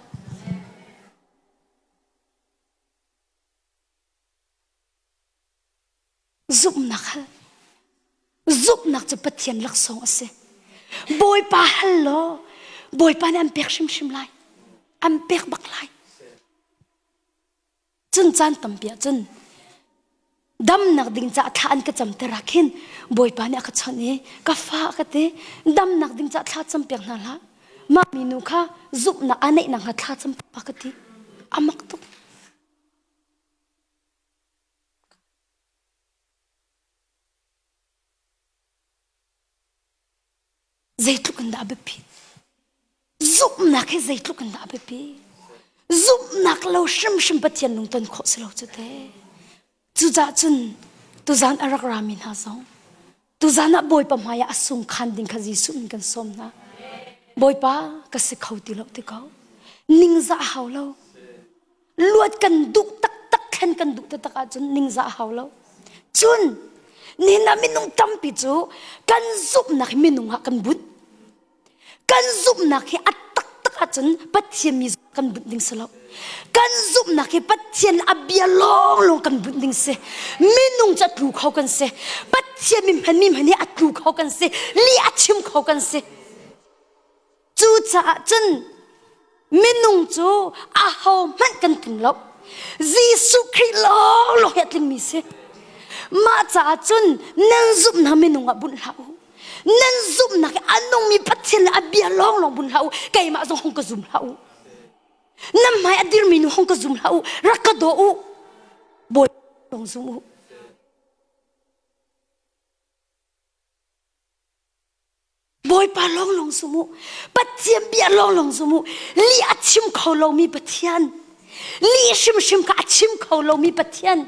Zumhnak hal. Zumhnak cu Pathian laksawng a si. Bawipa hal law Bawipa nih an pek hrimhrim lai. An pek bak lai. Cun caan tampi ah cun damnak ding caah thla an ka camter ah khin Bawipa nih a ka chawnh i ka fa a ka ti damnak ding caah thla campiak hna hlah. Mah minu kha zumhnak a neih nakhnga thla cam a ka ti. A mak tuk. Zeitluk in dah a biapit? Zumhnak hi zeitluk in dah a biapi? Zumhnak lo hrimhrim Pathian lungton khawh si lo cu te. Cucaah cun tuzan a rak rami hna zong tuzan ah Bawipa hmai ah a sung khan ding kha Jesuh in kan sawm hna. Bawipa ka si kho ti lo ti ko. Ningzah hau lo. Luat kan duh taktak thlen kan duh taktak ahcun ningzah hau lo. Cun nihin ah minung tampi cu kan zumhnak hi minung ah kan bunh. Kan zumhnak hi a taktak ahcun Pathian mi kan bunh ding si lo. Kan zumhnak hi Pathian a bia lawnglawng kan bunh ding si. Minung cu a tlu kho kan si. Pathian mi hman mi hman hi a tlu kho kan si. Lih a chim kho kan si. Cucaah cun minung cu aho hmanh kan tling lo. Jesuh Khrih lawnglawng hi a tlingmi si. Mah caah cun nan zumhnak minung ah bunh hlah u. Nan zumhnak hi a nungmi Pathian le a bia lawnglawng bunh hlah u. Keimah zong hong ka zum hlah u. Nan hmai a dirmi nu hong ka zum hlah u. Rak ka daw u. Bawi lawng zum u. Bawipa lawnglawng zum u. Pathian bia lawnglawng zum u. Lih a chim kho lomi Pathian. Lih hrimhrim kha a chim kho lomi Pathian.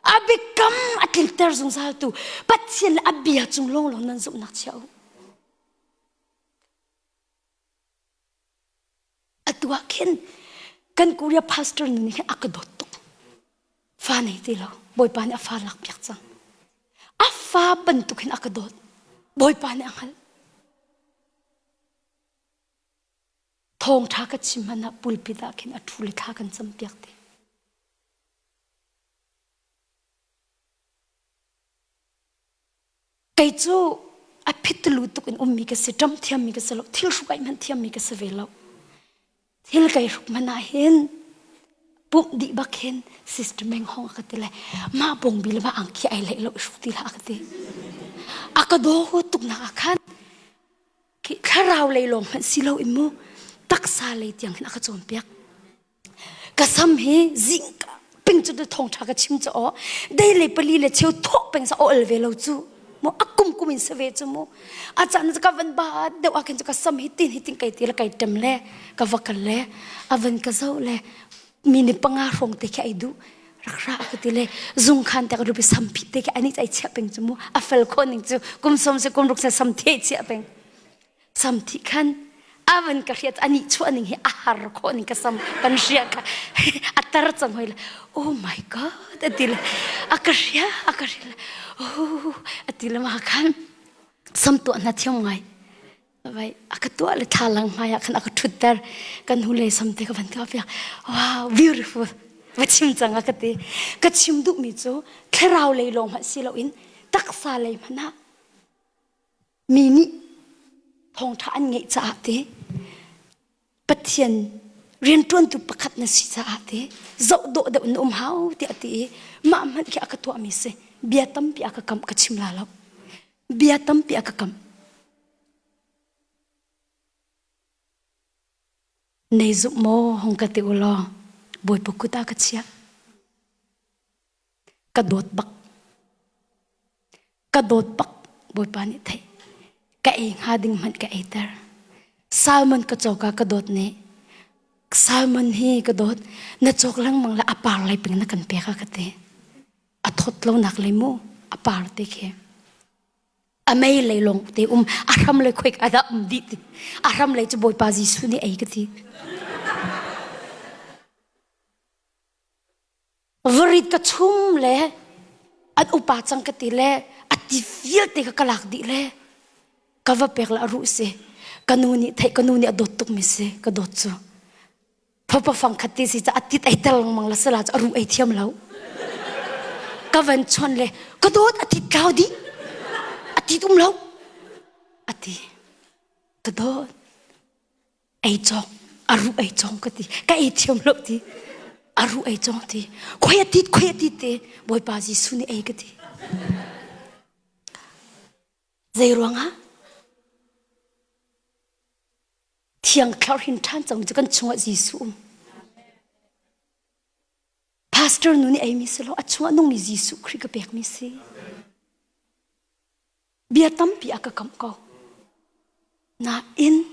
A biakam a tlinter zungzaltu Pathian le a bia cung lawnglawng nan zumhnak chia u. Atu ah khin kan Korea pastor nu nih hin a ka dawt tuk. Fa nei ti lo. Bawipa nih a fa lak piak cang. A fa bantuk hin a ka dawt. Bawipa nih a hngalh. Thawngṭha ka chim hmanh ah pulpit ah khin a ṭhu le thla kan cam piak te. Kei cu a phitulu tuk in ummi ka si, ṭam thiammi ka si lo, thil hruk aih hmanh thiammi ka si ve lo. Thil kai hruk hmanh ah hin pumh dih bak hin sister Meng Hong a ka ti le mah bawngbi le mah angki ai leih lo i hruk ti hlah a ka ti. A ka daw tuk nak ah khan khi thlarau lei lawng hmanh si lo in mu taksa lei tiang hin a ka cawnpiak. Ka sam hi zingka ping cu thawngṭha ka chim cu aw dei le pali le cheu thawh peng sa ol ve lo cu mu a kum kum in sa ve cu mu a caan ka van ba deuh ah khin cu ka sam hi tin hi tin kai ti le kai tem le ka va kal le a van ka zoh le mi ni panga hrawng te khi ai duh rak ra ka ti le zung khan te ka rupi sam phit te khi ani ai chia peng cu mu a fel kho ning cu kum som se kum ruk se sam the chia peng Sam thi khan avan ka hriat ani chuah ning hi a har khawh ning ka sam kan hria ka a tar cang hoi le oh my god ati le a ka hria a ka hria le oh ati le ma khan sam tuah na thiam ngai vai a ka tuah le tha lang hmai ah khan a ka thutter kan hu le sam te ka van ka piak wow beautiful va chim cang a ka ti ka chim duh mi cu thlarau lei lawng hmanh si loin taksa lei hmanh ah Mi nih thawngṭha an ngeih caah te Pathian rianṭuantu pakhat na si caah te zoh dawh deuh na um hau tiah a ti i mah hmanh khi a ka tuahmi si. Bia tampi a ka kamh ka chim la lo. Bia tampi a ka kamh. Nei zumh maw hong ka ti u law Bawipa kut ah ka chiah. Ka dawt bak. Ka dawt bak Bawipa nih theih. Ka ei hnga ding hmanh ka eiter. Salmon ka cawk ah ka dawt nih salmon hi ka dawt na cawk lengmang le a par lei ping na kan pek a ka ti. A thawt lo nak lei mu a par te khi. A mei lei lawng te um a hram lei khoik a dah um dih ti. A hram lei cu Bawipa Jesuh nih ei ka ti. Varit ka chum le an upa cang ka ti le a ti vialte ka ka lak dih le ka va pek le a ruh si ka nu nih theih ka nu nih a dawt tuk mi si ka dawt cu fapa fang khat ti si ca a tit ei tel lengmang la sala cu a ruh ei thiam lo ka van chon le ka dawt a tit tlau dih a tit um lo a ti ka dawt Ei cawng, a ruh ei cawng ka ti. Ka ei thiam lo ti. A ruh ei cawng ti. Khoi a tit, khoi a tit te. Bawipa Jesuh nih ei ka ti. Zei ruangah? Thiang thlarau hin ṭhan cang cu kan chungah Jesuh um. Pastor nu nih eimi si lo, a chungah nungmi Jesuh Khrih ka pekmi si. Bia tampi a ka kamh ko. Nain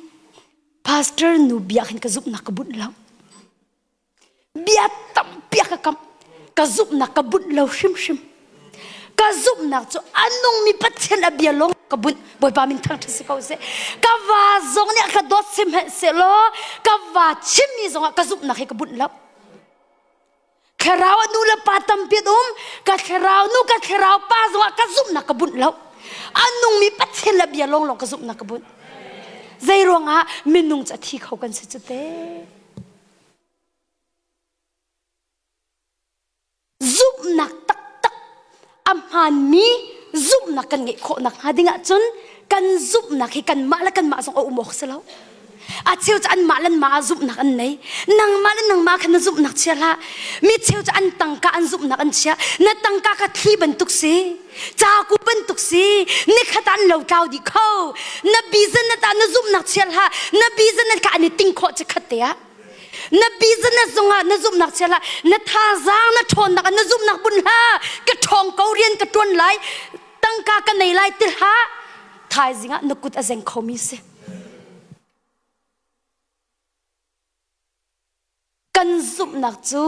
pastor nu bia hin ka zumhnak ka bunh lo. Bia tampi a ka kamh. Ka zumhnak ka bunh lo hrimhrim. Ka zumhnak cu a nungmi Pathian a bia lawng ka bunh. Bawipa min thangṭhat si ko seh. Ka va zong nih a ka dawt sihmanhsehlaw ka va chimmi zongah ka zumhnak hi ka bunh lo. Thlarau a nu le pa tampi an um. Ka thlarau nu, ka thlarau pa zongah ka zumhnak ka bunh lo. A nungmi Pathian le bia lawnglawng ka zumhnak ka bunh. Zei ruangah minung cu a thi kho kan si cu te. Zumhnak taktak a hmaanmi zumhnak kan ngeih khawh nakhnga ding ahcun kan zumhnak hi kanmah le kanmah zong a um awk si lo. A cheu cu anmah le anmah ah zumhnak an nei. Nangmah le nangmah kha na zumhnak chia hlah. Mi cheu cu an tangka an zumhnak an chia. Na tangka kha thli bantuk si. Caku bantuk si. Nikhat ah an lo tlau dih kho. Na business ah na zumhnak chia hlah. Na business kha an i ting khawh chikkhat te ah. Na business zongah na zumhnak chia hlah. Na thazaang na ṭhawnnak ah na zumhnak bun hlah. Ka ṭhawng ko rian ka ṭuan lai. Tangka ka nei lai ti hlah. Thaizing ah na kut a zeng khomi si. Kan zumhnak cu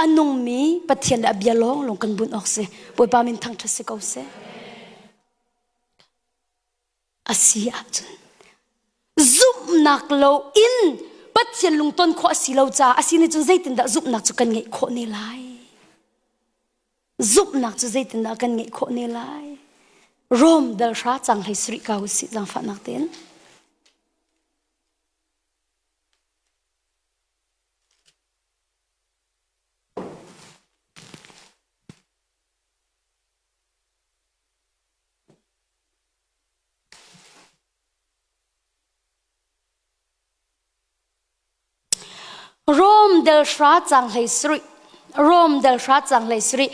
a nungmi Pathian le a bia lawnglawng kan bunh awk si. Bawipa min thangṭhat si ko seh. A si ahcun zumhnak lo in Pathian lungton khawh a si lo caah a si nih cun zeitindah zumhnak cu kan ngeih khawh ne lai? Zumhnak cu zeitindah kan ngeih khawh ne lai? Rom dal hra cang hlei sarih ka usih zaangfahnak tein. Rom del hra cang hlei sarih Rom del hra cang hlei sarih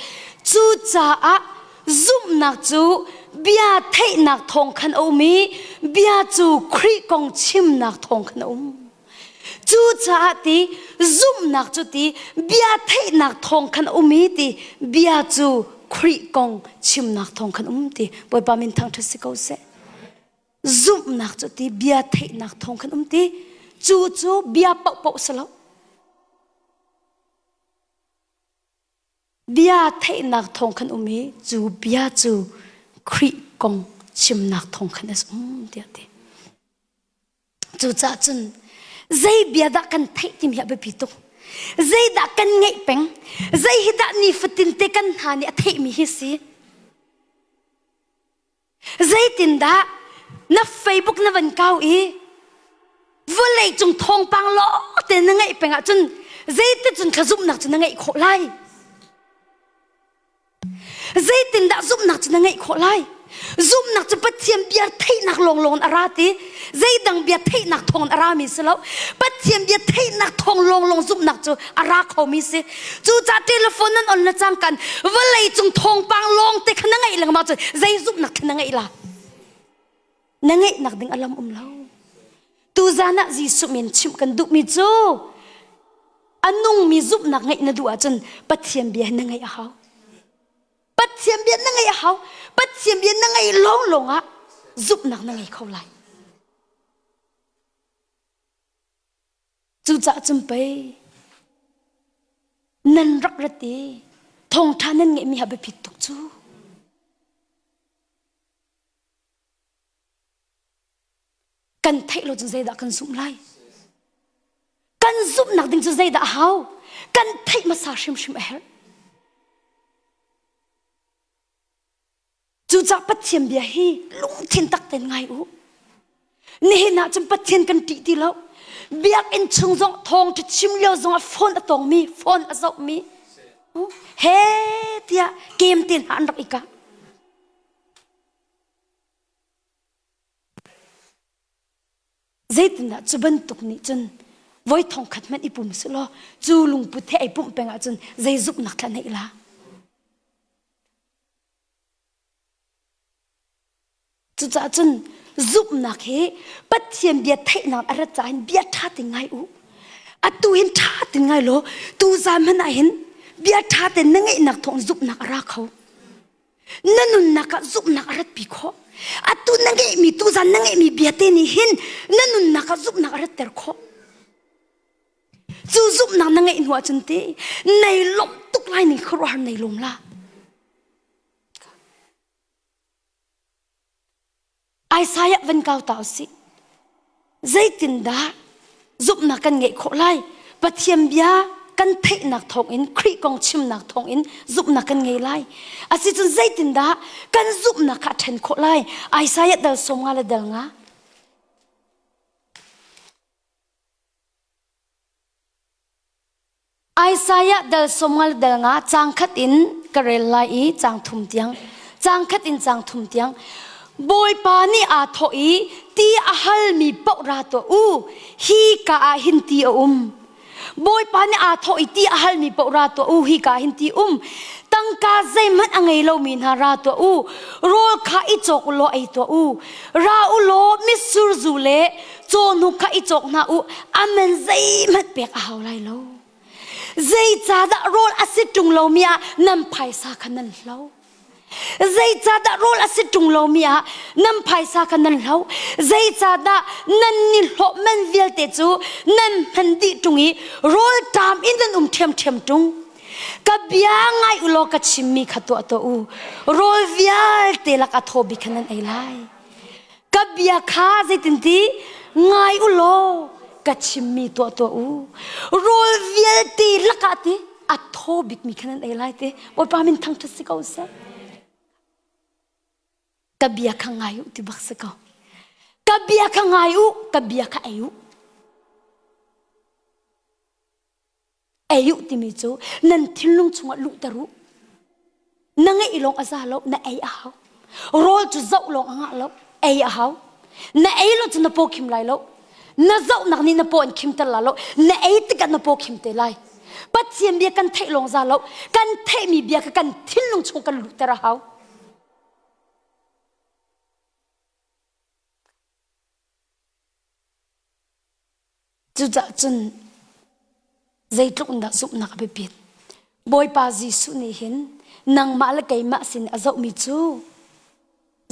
cucaah zumhnak cu bia theihnak thawng khan a um i bia cu Khrih kong chimnak thawng khan a um. Cucaah ti zumhnak cu ti bia theihnak thawng khan a um i ti bia cu Khrih kong chimnak thawng khan um ti Bawipa min thangṭhat si ko seh. Zumhnak cu ti bia theihnak thawng khan um ti cu cu bia paohpaoh si lo. Bia theihnak thawng khan um i cu bia cu Khrih kong chimnak thawng khan a um tiah ti. Cucaah cun zei bia dah kan theih timi hi a biapi tuk. Zeidah kan ngeih peng? Zei hi dah nifatin te kan hna nih a theihmi hi si? Zeitindah na Facebook na van kau i vawlei cung thawngpang lawng te na ngaih peng ahcun zeiticun thla zumhnak cu na ngeih khawh lai? Zeitindah zumhnak cu na ngeih khawh lai? Zumhnak cu Pathian bia theihnak lawnglawng in a ra ti. Zeidang bia theihnak thawng in a rami si lo. Pathian bia theihnak thawng lawnglawng zumhnak cu a ra khomi si. Cucaah telephone nan on le cangkan vawlei cung thawngpang lawng te kha na ngeih lengmang cun zei zumhnak kha na ngeih la? Na ngeihnak ding a lam um lo. Tuzan ah Jesuh min chimh kan duhmi cu a nungmi zumhnak ngeih na duh ahcun Pathian bia na ngeih a hau. Pathian bia na ngeih a hau. Pathian bia na ngeih lawnglawng ah zumhnak na ngei kho lai. Cucaah cun pei nan rak rat i thawngṭha nan ngeihmi ha biapit tuk cu. Kan theih lo cun zeidah kan zumh lai? Kan zumhnak ding cu zeidah a hau? Kan theih hmasa hrimhrim a herh. Cucaah Pathian bia hi lungthin tak tein ngai u. Nihin ah cun Pathian kan ṭih ti lo. Biakinn chung zong thawngṭha chim lio zongah phone a tawngmi, phone a zohmi, he tiah kem te hna an rak i kah. Zeitindah cu bantuk nih cun voi thong khat hmanh i pum selaw cu lungput he ai pumh peng ahcun zei zumhnak thla neih la? Cucaah cun zumhnak hi Pathian bia theihnak a rat caah hin bia ṭha te ngai u. Atu hin ṭha te ngai law tuzaan hmanh ah hin bia ṭha te na ngeihnak thawng zumhnak a ra kho. Na nunnak ah zumhnak a ratpi khawh. Atu na ngeihmi tuzaan na ngeihmi bia te nih hin na nunnak ah zumhnak a ratter khawh. Cu zumhnak na ngeih hnu ahcun ti nei lawmh tuk lai ning khuaruahhar nei lawm la. Isaiah van kau ta usih. Zeitindah zumhnak kan ngeih khawh lai? Pathian bia kan theihnak thawngin Khrih kong chimnak thawngin zumhnak kan ngei lai. Asicun zeitindah kan zumhnak kha a ṭhen khawh lai? Isaiah dal 50 le dal nga. Isaiah dal sawmngal dal nga cang khat in ka rel lai i cang thum tiang cang khat in cang thum tiang Bawipa nih aa thawh i ti a halmi paoh ra tuah u hi ka ah hin ti a um Bawipa nih aa thawh i ti a halmi paoh ra tuah u hi ka hin ti um tangka zeihmanh a ngei lomi hna ra tuah u rawl kha i cawk u law ei tuah u ra u law mitsur zu le cawhnuk kha i cawk hna u amen zeihmanh pek a hau lai lo zeicahdah rawl a si ṭung lomi ah nan phaisa kha nan hlo zeicahdah rawl a si ṭung lomi ah nan phaisa kha nan hlo zeicahdah nan ni hlawh man vialte cu nan hman dih ṭung i rawl ṭam in nan um ṭhiamṭhiam ṭung ka bia ngai u law ka chimmi kha tuah tuah u rawl vialte lak a thaw bik kha nan ei lai Ka bia kha zeitinti ngai u law ka chimmi tuah tuah u. Rawl vialte lakah ti a thaw bikmi kha nan ei lai te. Bawipa min thangṭhat si ko seh. Ka bia kha ngai u ti bak si ko. Ka bia kha ngai u, ka bia kha ei u. Ei u timi cu nan thinlung chungah luhter u. Na ngeih lawng a za lo, na ei a hau. Rawl cu zoh lawng a ngah lo, ei a hau. Na ei lo cu na paw khim lai lo. Na zohnak nih na paw an khimter la lo. Na ei tikah na paw khim te lai. Pathian bia kan theih lawng za lo, kan theihmi bia kha kan thinlung chung kan luhter a hau. Cucaah cun zeitluk in dah zumhnak a biapit. Bawipa Jesuh nih hin nangmah le keimah sin a zohmi cu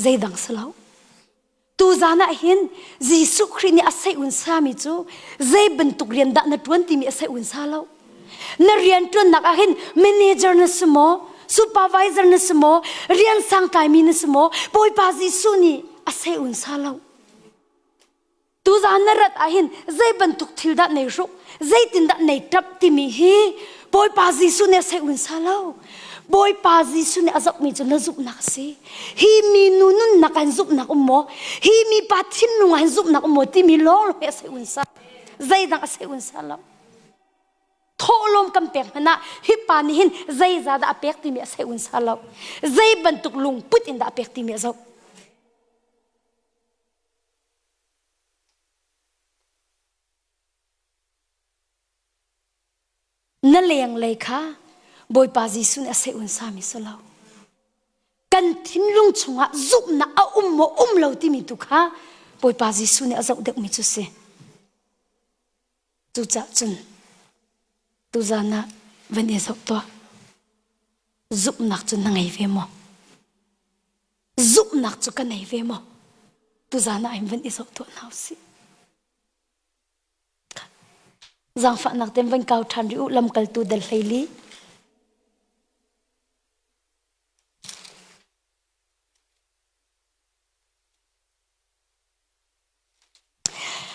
zeidang si lo. Tuzan ah hin Jesuh Khrih nih a seih sami cu zei bantuk rian dah na ṭuan timi a seih sa lo. Na rian ṭuannak ah hin manager na si maw, supervisor na si maw, rian sangtlaimi na si maw, Bawipa Jesuh nih a seih sa lo. Tuzaan na rat ahhin zei bantuk thil dah nei hruk, zeitindah nei ṭap timi hi Bawipa Jesuh nih a sei un sa lo. Bawipa Jesuh nih a zohmi cu na zumhnak a si. Hi minu nunnak ah hin zumhnak um maw? Hi mipa thinlung ah hin zumhnak um maw timi lawng hi a sei un sa. Zeidang a sei un sa lo. Thawhlawm kan pek hmanh ah hi pa nih hin zeizah dah a pek timi a sei un sa lo. Zei bantuk lungput in dah a pek timi a zoh. Na lenglei kha Bawipa Jesuh nih a seh un sami si lo. Kan thinlung chungah zumhnak a um maw um lo timi tu kha Bawipa Jesuh nih a zoh deuhmi cu si. Cucaah cun tuzan ah van i zoh tuah. Zumhnak cu na ngei ve maw? Zumhnak cu ka nei ve maw? Tuzan ah hin van i zoh tuah hna usih. Zaangfahnak ten van kau ṭhan rih u lamkaltu dal 14.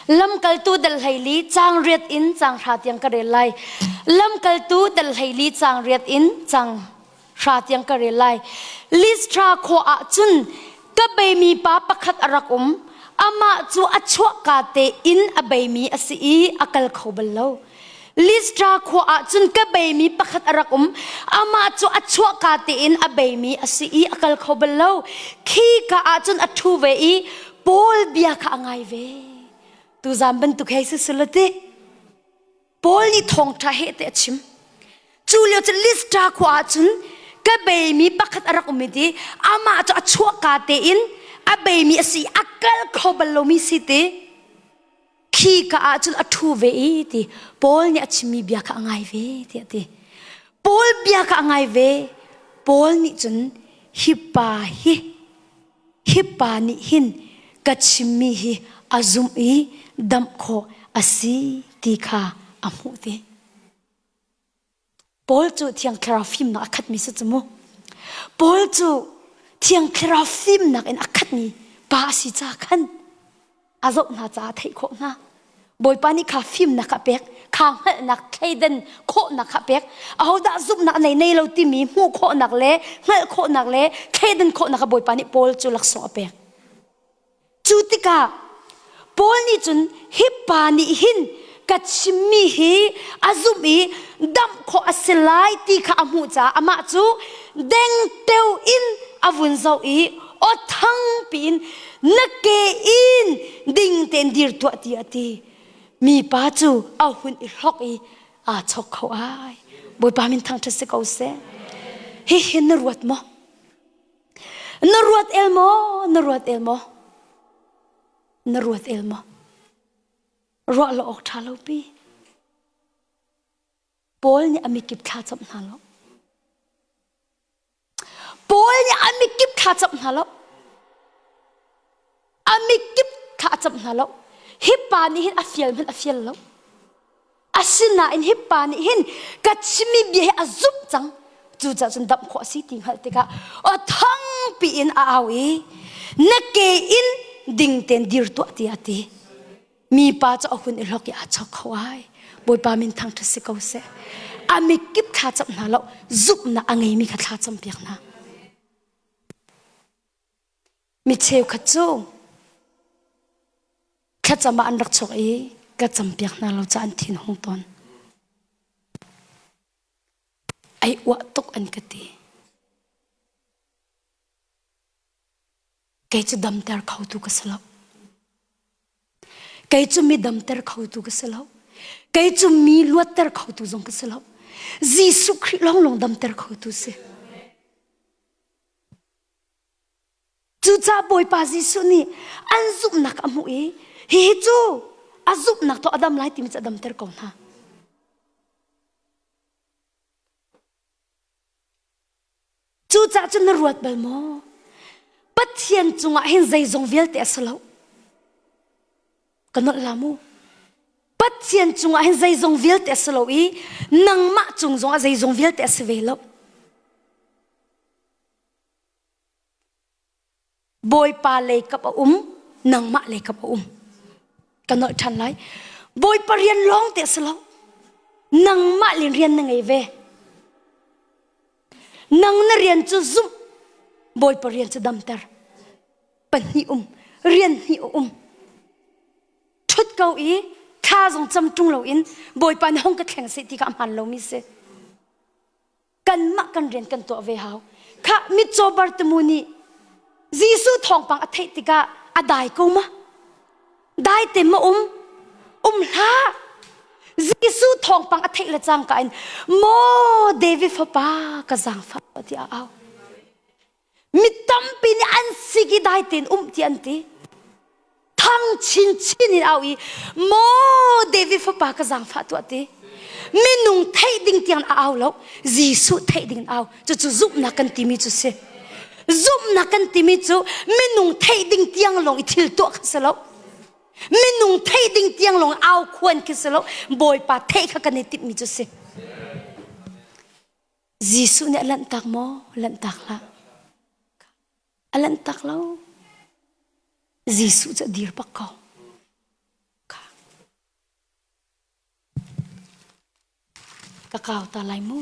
Lamkaltu dal 14 caang riat in caang hra tiang ka rel lai. Lamkaltu dal 14 caang riat in caang hra tiang ka rel lai. Listra khua ah cun ka beimi pa pakhat a rak um. Amah cu a chuahka tein a beimi a si i a kal kho bal lo. Listra khua ah cun ka beimi pakhat a rak um. Amah cu a chuahka tein a beimi a si i a kal kho bal lo. Khi ka ah cun a ṭhu ve i Paul bia kha a ngai ve. Tuzaan bantuk hei si ti. Paul nih thawngṭha he te a chim. Cu lio cu Listra khua ah cun ka beimi pakhat a rak um i ti amah cu a chuahka tein a beimi a si a kal kho bal lomi si ti. Khi ka ah cun a ṭhu ve i ti Paul nih a chimmi bia kha a ngai ve tiah a ti. Paul bia kha a ngai ve. Paul nih cun hi pa hi hi pa nih hin ka chimmi hi a zumh i damh khawh a si ti kha a hmuh ti. Paul cu Thiang Thlarau fimnak a khatmi si cu mu. Paul cu Thiang Thlarau fimnak in a khatmi pa a si ca khan a zoh hna caah theih khawh hna. Bawipa nih kha fimnak a pek, kha hngalhnak thleidan khawhnak kha pek. Ahodah zumhnak nei nei lo timi hmuh khawhnak le hngalh khawhnak le thleidan khawhnak kha Bawipa nih Paul cu laksawng a pek. Cu tikah Paul nih cun hi pa nih hin ka chimmi hi a zumh i damh khawh a si lai ti kha a hmuh caah amah cu dengteo in a vun zoh i aw thangpi in na ke in ding tein dir tuah ti a ti. Mipa cu a hun i hlok i aa chok kho ai. Bawipa min thangṭhat si ko seh. Hihi na ruat maw? Na ruat el maw? Na ruat el maw? Na ruat el maw? Ruah lo awk ṭha lo pi. Paul nih a mikip thla camh hna lo. Paul nih a mikip thla camh hna lo. A mikip thla a camh hna lo. Hi pa nih hin a fial hmanh a fial lo. Asinain hi pa nih hin ka chimmi bia hi a zumh cang. Cucaah cun damh khawh a si ti hngalh tikah aw thangpi in a au i na ke in ding tein dir tuah tiah a ti. Mipa cu a hun i hlok i aa chok kho ai. Bawipa min thangṭhat si ko seh. A mikip thla camh hna lo, zumhnak a ngeimi kha thla campiak hna. Mi cheukhat cu thlacam ah an rak chuak i ka campiak hna lo caah an thin hung tawn. Ai uah tuk an ka ti. Kei cu damter khotu ka si lo. Kei cu mi damter khotu ka si lo. Kei cu mi luatter khotu zong ka si lo. Jesuh Khrih lawnglawng damter khotu si. Cucaah Bawipa Jesuh nih an zumhnak a hmuh i hihi cu a zumhnak to a dam lai timi cu a damter ko hna. Cucaah cun na ruat bal maw? Pathian cungah hin zeizong vialte a si lo. Ka nolh la mu. Pathian cungah hin zeizong vialte a si lo i nangmah cung zongah zeizong vialte a si ve lo. Bawipa lei kap a um, nangmah lei kap a um. Ka nolh ṭhan lai. Bawipa rian lawng te a si lo. Nangmah len rian na ngei ve. Nang na rian cu zumh, Bawipa rian cu damter. Pahnih um, rian hnih a um. Ṭhut ko i thla zong cam ṭung loin Bawipa nih hong ka thleng seh ti kha a hmaan lomi si. Kanmah kan rian kan tuah ve hau. Khah mitcaw Bartimu nih Jesuh thawngpang a theih tikah a dai ko ma? Dai te ma um? Um hlah. Jesuh thawngpang a theih le cangka in maw David fapa ka zaangfah tiah a au. Mi tampi nih an sik i dai tein um ti an ti. Thang chinchin in au i maw David fapa ka zaangfah tuah ti. Minung theih ding tiang a au lo. Jesuh theih ding in au. Cucu zumhnak kan timi cu si. Zumhnak kan timi cu minung theih ding tiang lawng i thil tuah kha si lo. Minung theih ding tiang lawng au khuan khi si lo. Bawipa theih kha kan i timhmi cu si. Jesuh nih a lanhtak maw? Lanhtak hlah. A lanhtak lo. Jesuh cu a dir bak ko. Ka kau ta lai mu.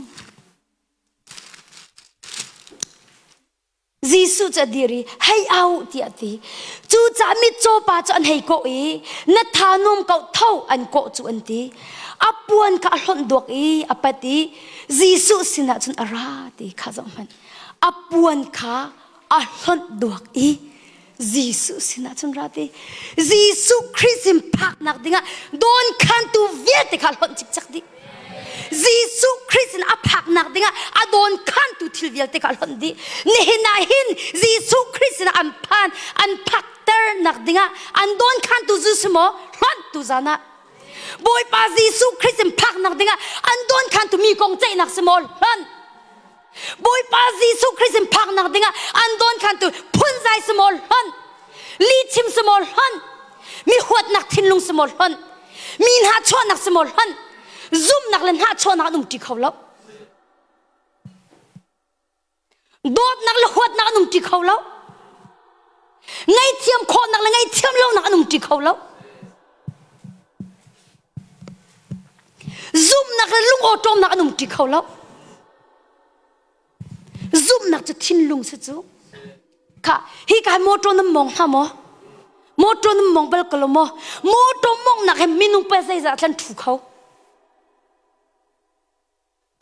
Jesuh cu a dir i hei au tiah a ti. Cucaah mitcaw pa cu an hei kawh i na tha nuam ko tho an kawh cu an ti. A puan kha a hlonh duak i a pat i Jesuh sinah cun a ra ti kha zoh hmanh. A puan kha a hlonh duak i Jesuh sinah cun ra ti. Jesuh Khrih sin phaknak dingah dawnkhantu vialte kha hlonh cikcek dih. Jesuh Khrih sin a phaknak dingah a dawnkhantu thil vialte kha a hlonh dih. Nihin ah hin Jesuh Khrih sinah an phan, an phakternak dingah an dawnkhantu zu si maw? Hlonh tu zan ah. Bawipa Jesuh Khrih sin phaknak dingah an dawnkhantu mi kong ceihnak si maw? Hlonh. Bawipa Jesuh Khrih sin phaknak dingah an dawnkhantu phunzai si maw hlonh lihchim si maw hlonh mi huatnak thinlung si maw hlonh mi hnahchuahnak si maw hlonh zumhnak le hnahchuahnak an umṭi kho lo dawtnak le huatnak an umṭi kho lo ngaihthiam khawhnak le ngaihthiam lonak an umṭi kho lo Zumhnak le lungawṭawmnak an umṭi kho lo. Zumhnak cu thinlung si cu. Kha hi ka motor nan mong hnga maw? Motor nan mong bal ko lo maw? Motor mong nak he minung pa zeizah thlan thu kho.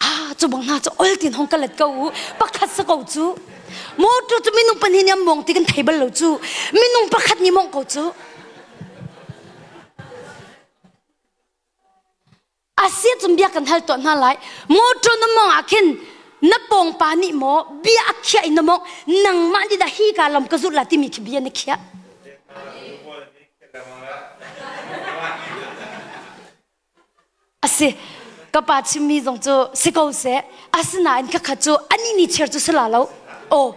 Ah, cu bang hna cu ol tin hong ka let ko u. Pakhat sa ko cu. Motor cu minung pahnih nih an mong ti kan thei bal lo cu. Minung pakhat nih mong ko cu. Asi cun bia kan hal tuah hna lai. Motor na mong ah khin na pawng pa nih maw bia a khiah in na mong nangmah nih dah hi ka lam ka zulh la timi khi bia na khiah. Asi ka pa chimmi zong cu si ko seh asinain khakha cu ani ni chiar cu si la lo. Aw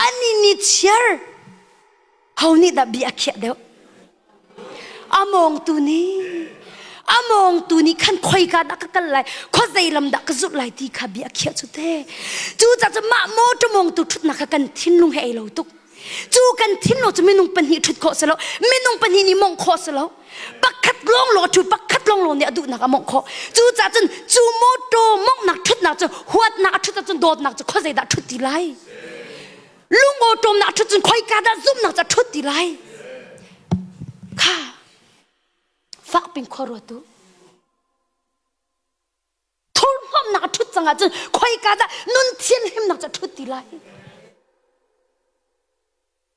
ani ni chiar ho nih dah bia a khiah deuh? A mawngtu nih a mawngtu nih khan khoika dah ka kal lai khuazei lam dah ka zulh lai ti kha bia a khiah cu te. Cucaah cu mah mawṭaw mawngtu ṭhutnak kha kan thinlung he ei lo tuk. Cu kan thinlung cu minung pahnih ṭhut khawh si lo minung pahnih nih mawngh khawh si lo pakhat lawnglawng a ṭhu pakhat lawnglawng nih a duhnak a mawngh khawh cucaah cun cu mawṭaw mawnghnak ṭhutnak cu huatnak a ṭhut ahcun dawtnak cu khuazei dah ṭhut ti lai lungawṭawmnak a ṭhut cun khoika dah zumhnak cu a ṭhut ti lai kha fakpin khua ruat u thurhnawmnak a ṭhut cang ahcun khoika dah nun thianhlimnak cu a ṭhut ti lai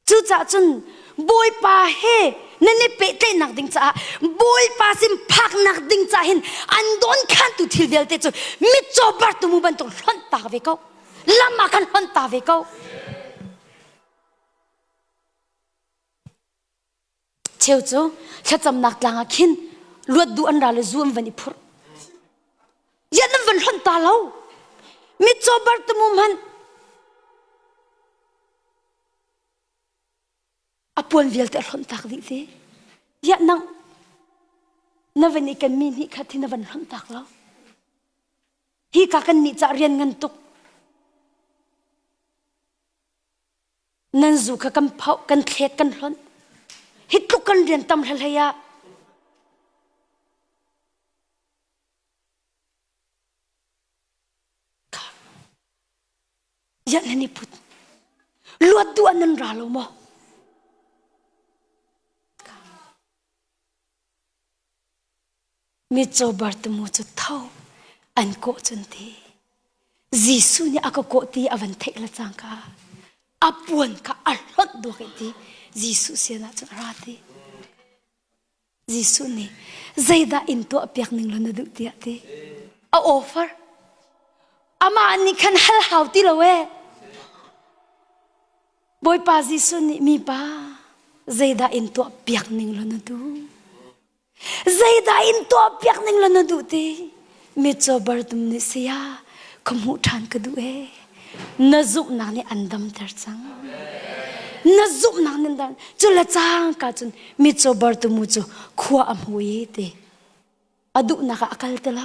cucaah cun Bawipa he nan i pehtlaihnak ding caah Bawipa sin phaknak ding caah hin an dawn khantu thil vialte cu mitcaw bartumu bantuk hlonh ta ve ko lam ah khan hlonh ta ve ko Cheu cu thlacamnak tlang ah khin luat duh an ra le zu an van i phurh. Yan an van hlonh ta lo. Mitcaw bartumu hmanh a puan vialte a hlonh tak dih ti. Ya nang na van i kan mi hnih khat hi na van hlonh tak lo. Hi ka kan nih cah rian ngan tuk. Nan zu kha kan phoh, kan thlet, kan hlonh. Hi tluk kan rian tam hlei ah Yan nan i put. Luat duh ah nan ra lo maw? Mitcaw Bartimu cu tho an kawh cun ti. Jesuh nih a ka kawh ti a van theih le cangka a puan kha a hlonh duak i ti Jesuh sin ah cun a ra ti. Jesuh nih zeidah in tuah piak ning law na duh tiah ti. A offer. Amah nih khan hal hau ti lo ee. Bawipa Jesuh nih mipa zeidah in tuah piak ning law na duh? Zeidah in tuahpiak ning law na duh ti? Mitcaw bartum nih saya ka hmuh ṭhan ka duh ee. Na zumhnak nih an damter cang. Na zumhnak nih an dam. Cu le cangka cun mitcaw bartumu cu khua a hmu i ti. A duhnak ah a kal ti lo.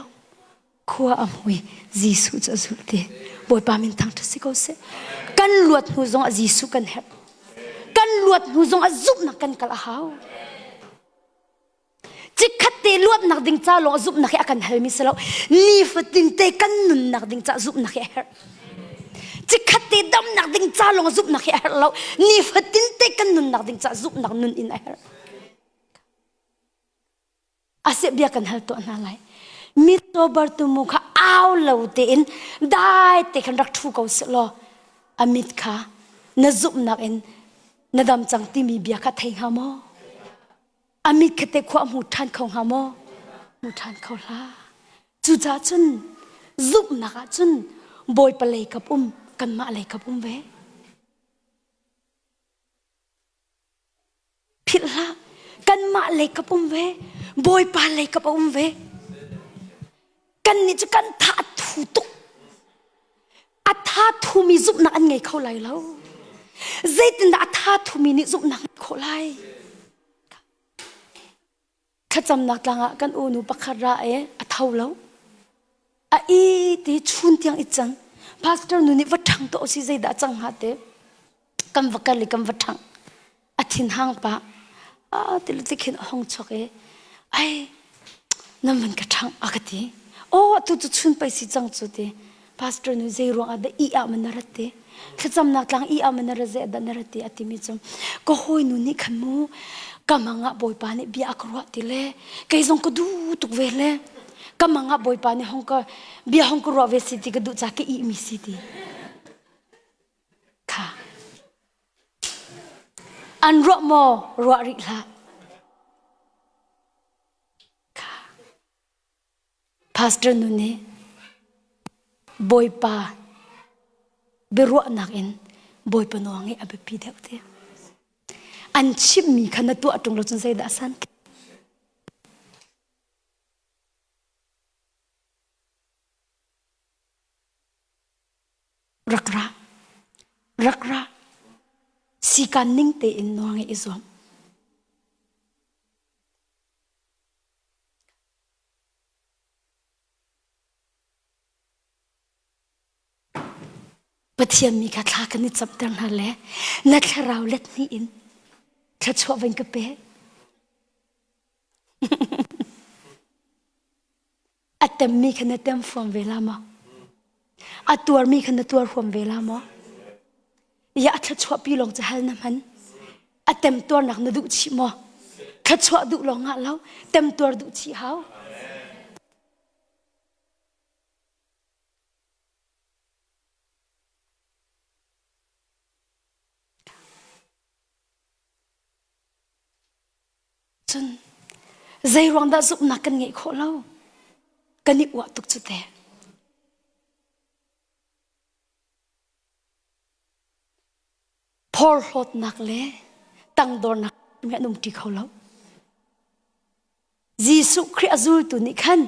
Khua a hmu i Jesuh cu a zulh ti. Bawipa min thangṭhat si ko seh. Kan luat hnu zong ah Jesuh kan herh. Kan luat hnu zong ah zumhnak kan kal a hau. Chikkhat te luatnak ding ca lawng zumhnak hi a kan halmi si lo. Nifatin te kan nunnak ding ca zumhnak hi a herh. Chikkhat te damnak ding ca lawng zumhnak hi a herh lo. Nifatin te kan nunnak ding ca zumhnak nun in a herh. Aseh bia kan hal tuah hna lai. Mitcaw bartumu kha au lo tein dai te khan rak ṭhu ko seh law a mit kha na zumhnak in na dam cang timi bia kha thei hnga maw? A mit kha te khua hmu ṭhan kho hnga maw? Hmu ṭhan kho hlah. Cucaah cun zumhnak ah cun Bawipa lei kap um, kanmah lei kap um ve. Philh hlah. Kanmah lei kap um ve. Bawipa lei kap a um ve. Kannih cu kan tha a thu tuk. A tha thumi zumhnak an ngei kho lai lo. Zeitindah a tha thumi nih zumhnak ngei khawh lai? Thlacamnak tlang ah kan unu pakhat ra e a tho lo. A i ti chun tiang i cang. Pastor nu nih va ṭhang to si zeidah cang hnga te. Kan va kal i kan va ṭhang. A thin hang pa. A ti ti khin a hong chuak i ai nan van ka ṭhang a ka ti. Oh atu cu chun pei si cang cu ti. Pastor nu zei ruang ah dah i ah man na rat ti. Thlacamnak tlang i ah na ra ze dah na ra ti a timi cu ka hawi nu nih khan mu ka mang ah Bawipa nih bia a ka ruah ti le kei zong ka duh tuk ve le ka mang ah Bawipa nih hong ka bia hong ka ruah ve si ti ka duh ca ka ih mi si ti kha an ruah maw ruah rih hlah kha Pastor nu nih Bawipa biaruahnak in Bawipa nawl ngeih a biapi deuh ti. An chimmi kha na tuah ṭung lo cun zeidah a san? Rak ra. Rak ra. Sikan ning tein nawl ngeih i zuam. Pathian mi kha thla kan i camter hna le na thlarau let hnih in thluachuah van ka pe. A temmi kha na tem fuam ve la maw? A tuarmi kha na tuar huam ve la maw? Ya a thluachuah pi lawng cu hal na hman. A temtuarnak na duh chih maw? Thluachuah duh lawng ngah lo, temtuar duh chih hau. Cun zei ruang dah zumhnak kan ngeih khawh lo? Kan i uah tuk cu teh. Phorhlawtnak le tangdornak mi an umṭi kho lo. Jesuh Khrih a zultu nih khan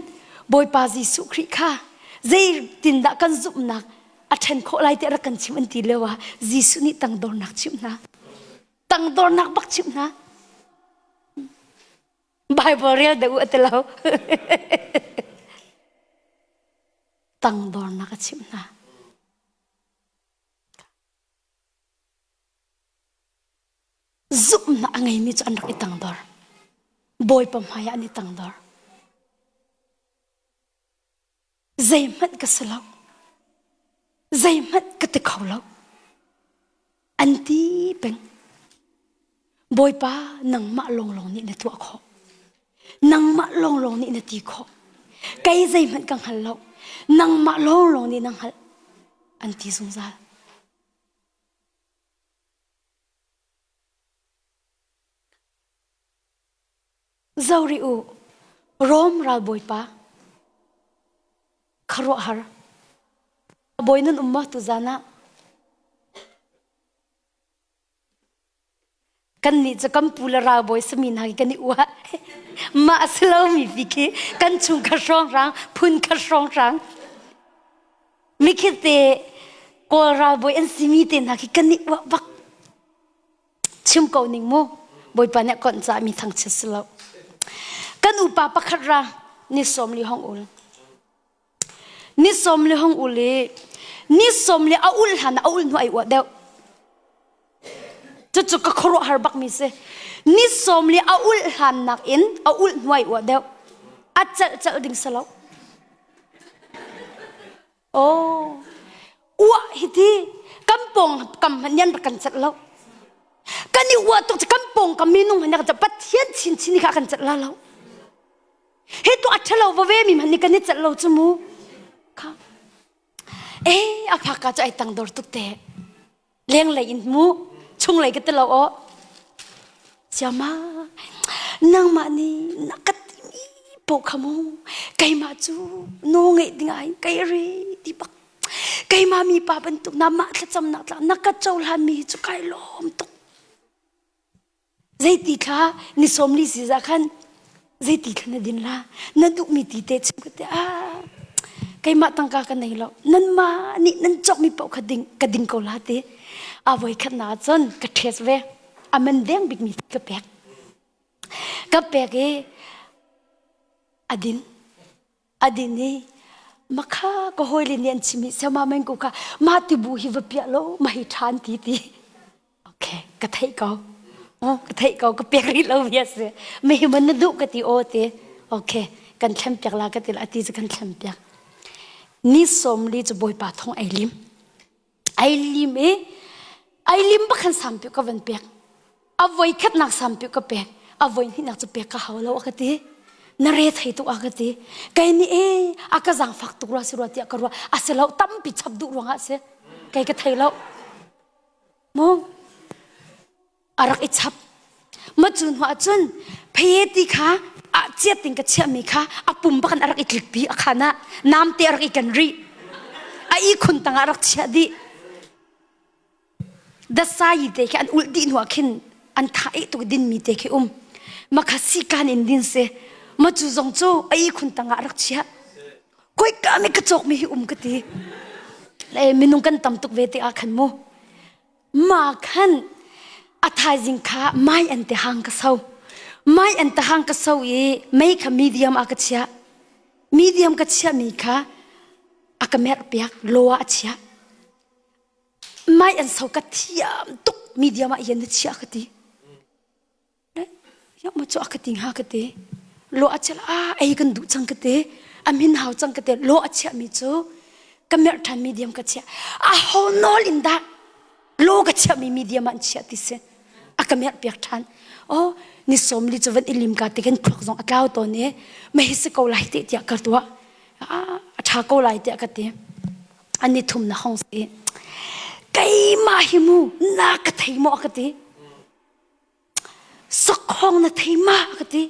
Bawipa Jesuh Khrih kha zeitindah kan zumhnak a ṭhen khawh lai tiah rak kan chim an ti lio ah Jesuh nih tangdornak chimh hna. Tangdornak bak chimh hna. Bible rel deuh u a ti lo. Tangdornak a chimh hna. Zumhnak a ngeimi cu an rak i tangdor. Bawipa hmaiah an i tangdor. Zeihmanh ka si lo. Zeihmanh ka ti kho lo. An ti peng. Bawipa nangmah lawnglawng nih na tuah khawh. Nangmah lawnglawng nih na ti khawh. Kei zeihmanh ka hngal lo. Nangmah lawnglawng nih na hngalh. An ti zungzal. Zo rih u, Rom ralbawipa, khuaruahhar. Bawi nan um maw tuzan ah? Kannih cu kan pu le ralbawi sami hna hi kan i uah. Mah a si lomi pi khi kan chung kha hrawnghrang, phun kha hrawnghrang. Mikhi te Kawl ralbawi an simi te hna khi kan i uah bak. Chim ko ning mu. Bawipa nih konh ca mi thangchiat si lo. Kan upa pakhat ra ni sawm li hong ul. Ni sawm li hong ul i ni sawm li a ul hlan a ul hnu ai uah deuh. Cucu ka khuaruahhar bak mi si. Ni sawm li a ul hlan nak in a ul hnu ai uah deuh. A celh celh ding si lo. Oh, uah hi ti kan pawng kam hmanh nih an rak kan celh lo. Kan i uah tuk kan pawng kam minung hmanh nih Pathian chinchin nih kha kan celh la lo. Hi tu a ṭhalo va ve mi hmanh nih kan i celh lo cu mu. Kha. Eh, a phaka cu ai tangdor tuk te. Lenglei in mu chunglei ka ti lo aw siama nangmah nih na ka timi paoh kha mu keimah cu no ngeih ding ah hin kei ri ti bak keimah mi pa bantuk na mah thlacamnak tla na ka cohlan mi hi cu kai lawm tuk Zeiti thla ni sawmli si za khan zeiti thla na din la na duhmi ti te chim ka te ah keimah tangka ka nei lo nanmah nih nan cawkmi paoh kha ding ka ding ko la ti a voi khat na cun ka ṭhes ve a man deng bikmi ka pek ka pek i a din a din i makha ka hawile nih an chim i siama men ko kha mah tibu hi va piah lo mah hi ṭhan ti ti Okay, ka theih ko. Oh, ka theih ko, ka pek rih lo bia si. Mi hi man na duh ka ti aw ti. Okay, kan thlem piak la ka ti la ati cu kan thlem piak. Ni sawm li cu Bawipa thong ei lim. Ai lim i ai lim bak khan sampi ka van pek. A voi khatnak sampi ka pek. A voi hnihnak cu pek ka hau lo a ka ti. Na re thei tuk a ka ti. Kei nih e a ka zaangfak tuk rua si rua tiah ka ruah. A si lo tampi chap duh ruangah a si. Kei ka thei lo. Mu a rak i chap. Ma cu hnu ah cun pheye ti kha ah chiat in ka chiahmi kha a pum bak in a rak i tlikpi a khan ah namte a rak i ken rih. A ihkhun tangah a rak chiah dih. Dasayi te khi an ulh dih hnu ah khin an tha eh tuk dinmi te khi um. Makha sikan in din si. Ma cu zong cu a ihkhun tangah a rak chiah. Koika mi ka cawkmi hi um ka ti. Le minung kan tam tuk ve te ah khan mu. Ma khan a thaizing kha mai an te hang ka so. Mai an te hang ka so i mei kha medium a ka chiah. Medium ka chiah mi kha a ka merh piak lo ah a chiah. Mai an so ka thiam tuk medium ah hian na chiah ka ti. Yok ma cu a ka ti hnga ka ti. Lo a chiah a ei kan duh cang ka ti. A min hau cang ka ti. Lo a chiah mi cu ka merh ṭhan medium ka chiah. A ho nawl in dah lo ka chiah mi medium ah an chiah ti si. A ka merh piak ṭhan. Oh ni sawm li cu van i lim ka ti kan thluak zong a tlau tawn i ma hi si ko lai te tiah ka tuah. A ṭha ko lai tiah ka ti. An ni thum na hong si. Keimah hi mu na ka thei maw a ka ti. Sakhong na thei ma ka ti.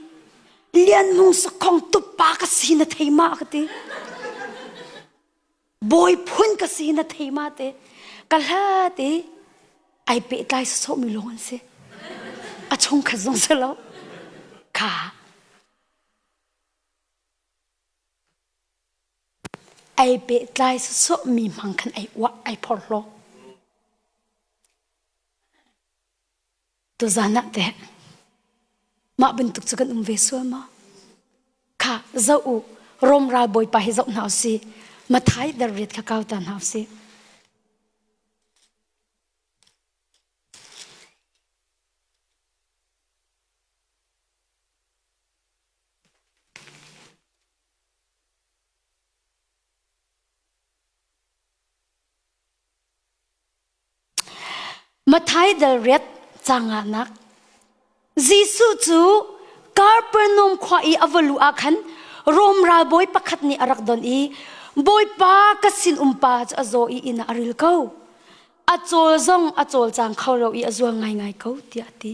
Lian Mung sakhong tuppa ka si na thei ma ka ti. Bawi phun ka si na thei ma te. Ka hla te ai pehtlai sawsawh mi lawng an si. A chungkhat zong si lo. Kha. Ai pehtlai sawsawh mi hmang khan ai uah ai phorhlaw. Tuzan ah teh mah bantuk cu kan um ve sual maw? Kha zoh u, Rom ralbawipa hi zoh hna usih. Mathai dariat kha kau ta hna usih. Matthai dal riat canganak Jesuh cu Kapernaum khua i a va luh ah khan Rom ralbawi pakhat nih a rak don i Bawipa ka sinum pa cu a zaw i inn ah a ril ko. A cawl zong a cawlcang kho lo i a zual ngaingai ko tiah a ti.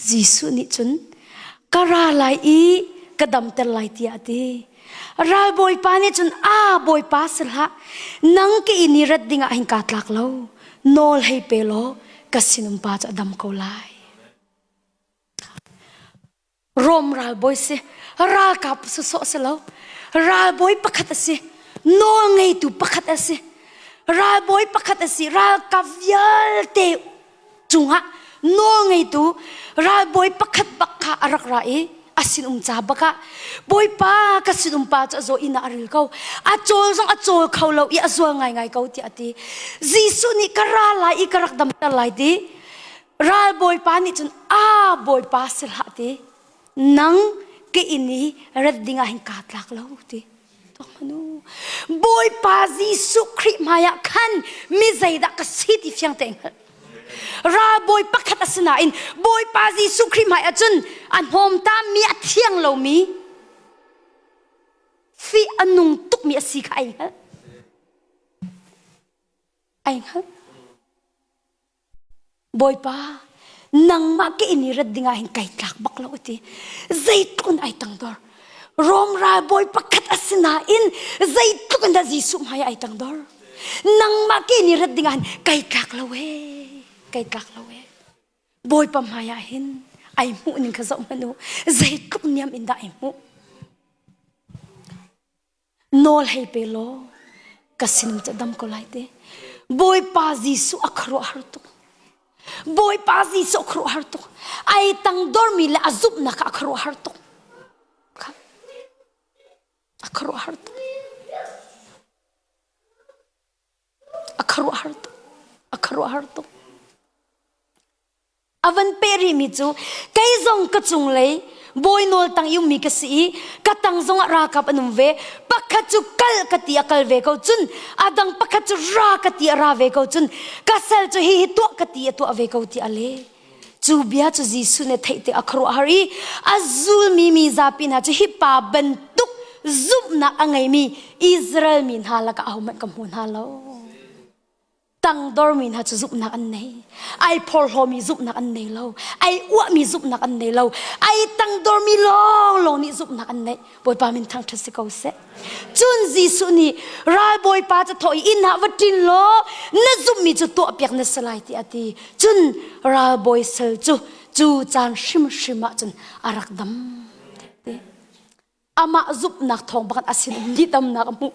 Jesuh nih cun ka ra lai i ka damter lai tiah a ti. Ralbawipa nih cun a bawipa si hlah nang ka inn i rat dingah hin kaa tlak lo nawl hei pe law ka sinum pa cu a dam ko lai. Rom ralbawi si ralkap sawsawh si lo ralbawi pakhat a si nawl ngeitu pakhat a si ralbawi pakhat a si ralkap vialte cungah nawl ngeitu ralbawi pakhat bak kha a rak ra i a sinum ca bak ah bawipa ka sinum pa cu a zaw inn ah a ril ko a cawl zong a cawl kho lo i a zual ngaingai ko tiah a ti Jesuh nih ka ra lai i ka rak damter lai ti ralbawipa nih cun a bawipa si hlah ti nang ka inn i rat ding ah hin kaa tlak lo ti Manu. Bawipa Jesuh Khrih hmaiah khan mi zeidah ka si ti fiang tein hngalh. Ralbawi pakhat a si nain Bawipa Jesuh Khrih hmaiah cun a hnawmtammi a thiang lomi fih a nung tukmi a si kha ai hngalh. Ai hngalh. Bawipa, nangmah ke in i rat dingah hin kai tlak bak lo ti. Zeitluk in ai tangdor. Rom ralbawi pakhat a si nain zeitluk in dah Jesuh hmai ai tangdor. Nangmah ke in i rat dingah hin kai tlak lo ee, kai tlak lo ee. Bawipa hmai ah hin ai hmuh ning kha zoh hmanh u. Zeitluk niam in dah ai hmuh. Nawl hei pe law ka sinum cu dam ko lai te. Bawipa Jesuh a khuaruahhar tuk. Bawipa Jesuh a khuaruahhar tuk. Ai tangdormi le a zumhnak kha a khuaruahhar tuk. A khuaruahhar tuk. A khuaruahhar tuk. A khuaruahhar tuk. A van peh rihmi cu kei zong ka cunglei Bawi nawl tang i ummi ka si i ka tang zongah ralkap an um ve. Pakhat cu kal ka ti a kal ve ko cun a dang pakhat cu ra ka ti a ra ve ko cun ka sal cu hihi tuah ka ti a tuah ve ko ti a leh. Cu bia cu Jesuh nih theih tik a khuaruahhar i a zulmi mi zapi hna cu hi pa bantuk zumhnak a ngeimi Israel mi hna lakah ahohmanh ka hmu hna lo. Tangdormi hna cu zumhnak an nei. Ai phorhlawmi zumhnak an nei lo. Ai uahmi zumhnak an nei lo. Ai tangdormi lawnglawng nih zumhnak an neih. Bawipa min thangṭhat si ko seh. Cun Jesuh nih ralbawipa cu thawh i inn ah va ṭin law na zumhmi cu tuahpiak na si lai tiah a ti. Cun ralbawi sal cu cu caan hrimhrim ah cun a rak dam. Amah zumhnak thawng bakhat a sin um ni damnak a hmuh.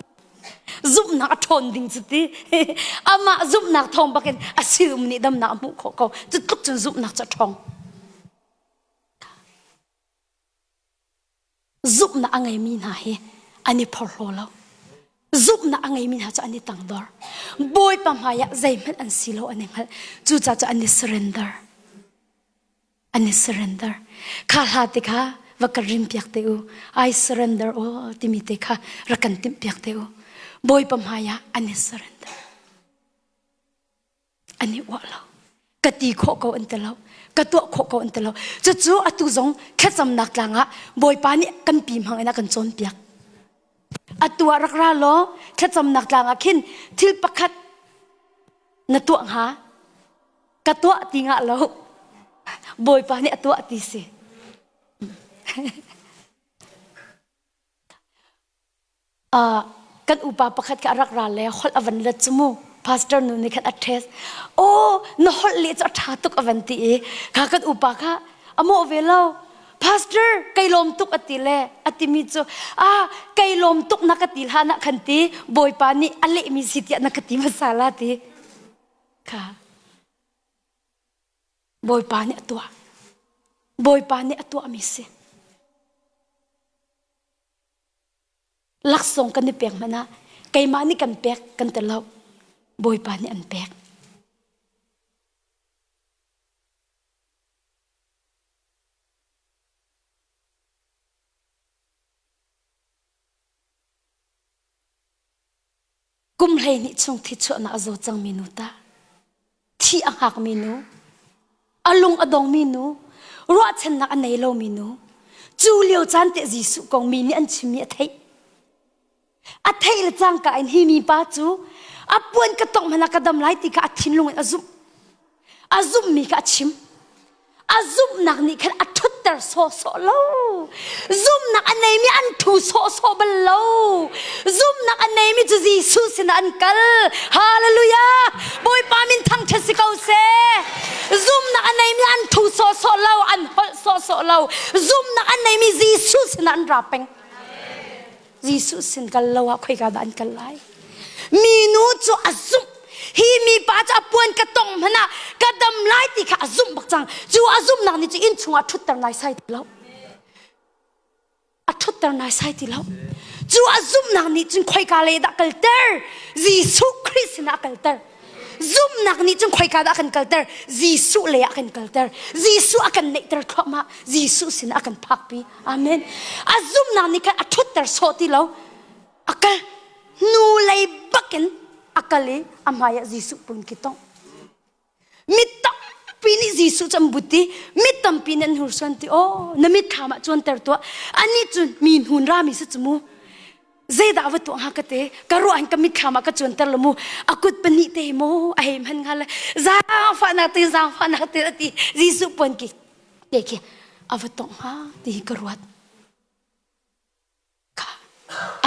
Zumhnak a ṭhawn ding cu ti. Amah zumhnak thawng bakin a sin um nih damnak a hmuh khawh ko. Cu tluk cun zumhnak cu a ṭhawng. Zumhnak a ngeimi hna hi an i phorhlaw lo. Zumhnak a ngeimi hna cu an i tangdor. Bawipa hmaiah zeihmanh an si lo an i hngalh. Cucaah cu an i surrender. An i surrender. Kha hla te kha va ka rim piak te u. I surrender all timi te kha rak kan timh piak te u. Bawipa hmaiah an i surrender. An i uah lo. Ka ti khawh ko an ti lo. Ka tuah khawh ko an ti lo. Cucu atu zong thlacamnak tlang ah Bawipa nih kan pi hmang in a kan cawnpiak. Atu ah rak ra law thlacamnak tlang ah khin thil pakhat na tuah hnga. Ka tuah ti ngah lo. Bawipa nih a tuah ti si. Uh, kan upa pakhat kha a rak ra le holh a van let cu mu pastor nu nih khan a test oh na holh leh cu a ṭha tuk a van ti i kha kan upa kha a mawh ve lo pastor kei lawm tuk a ti le a timi cu ah kei lawm tuk na ka ti hlan ah khan ti bawipa nih a lehmi si tiah na ka ti hmasa la ti kha bawipa nih a tuah bawipa nih a tuahmi si Laksawng kan i pek hmanh ah keimah nih kan pek kan ti lo. Bawipa nih an pek. Kum 12 chung thi chuahnak a zaw cangmi nu ta thi a hngakmi nu a lung a dongmi nu ruahchannak a nei lomi nu cu lio caan te Jesuh kong mi nih an chimmi a theih a theih le cangka in hi mi pa cu a puan ka tongh hmanh ah ka dam lai ti kha a thinlung in a zumh a zumhmi kha a chim A zumhnak nih khan a ṭhutter sawhsawh lo. Zumhnak a neimi an ṭhu sawhsawh bal lo. Zumhnak a neimi cu Jesuh sinah an kal. Hallelujah! Bawipa min thangṭhat si ko seh. Zumhnak a neimi an ṭhu sawhsawh lo, an holh sawhsawh lo. Zumhnak a neimi Jesuh sinah an ra peng. Jesuh sin kal lo ah khoika dah an kal lai? Minu cu a zumh. Hi mipa cu a puan ka tong hmanh ah ka dam lai ti kha a zumh bak cang. Cu a zumhnak nih cu inn chungah ṭhutter nai sai ti lo. A ṭhutter nai sai ti lo. Cu a zumhnak nih cun khoika lei dah kalter? Jesuh Khrih sinah a kalter. Zumhnak nih cun khoika dah a kan kalter? Jesuh lei ah a kan kalter. Jesuh a kan neihter thluahmah. Jesuh sinah a kan phakpi. Amen. A zumhnak nih khan a ṭhutter sawh ti lo. A kal. Hnu lei bakin a kal i a hmaiah Jesuh pun ki tong. Mi tampi nih Jesuh cu an but i mi tampi nih an hursuan ti aw na mitthlam ah cuanter tuah. Anih cu mi hnun rami si cu mu. Zeidah va tuah hnga ka te ka ruah in ka mitthlam ah ka cuanter lo mu a kut pahnih te maw a hei hman hnga le zaangfahnak te zaangfahnak te a ti Jesuh puan ki te khi a va tongh hnga ti hi ka ruat kha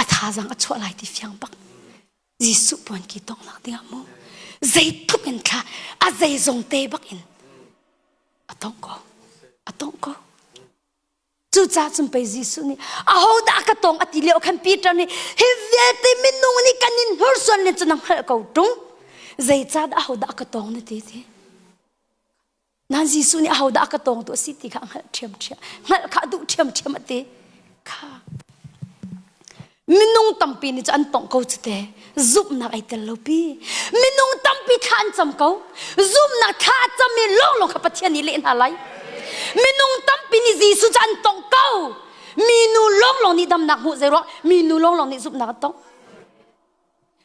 a thazaang a chuah lai ti fiang bak Jesuh puan ki tonghnak dingah mu zeitluk in thla a zeizong te bak in a tongh ko a tongh ko Cucaah cun pei Jesuh nih ahodah ka tong a ti lio khan Peter nih hi vialte minung nih kan in hnursuan len cu na hngalh ko ṭung zeicahdah ahodah ka tong na ti ti nan Jesuh nih ahodah ka tong tu a si ti kha a hngalh ṭhiamṭhiam hngalh kha a duh ṭhiamṭhiam a ti kha minung tampi nih cu an tongh ko cu te zumhnak ai tel lo pi minung tampi thla an cam ko zumhnak thla a cam mi lawnglawng kha Pathian nih leh hna lai. Minung tampi nih Jesuh cu an tongh ko. Minu lawnglawng nih damnak hmuh zei ruang minu lawnglawng nih zumhnak an tong.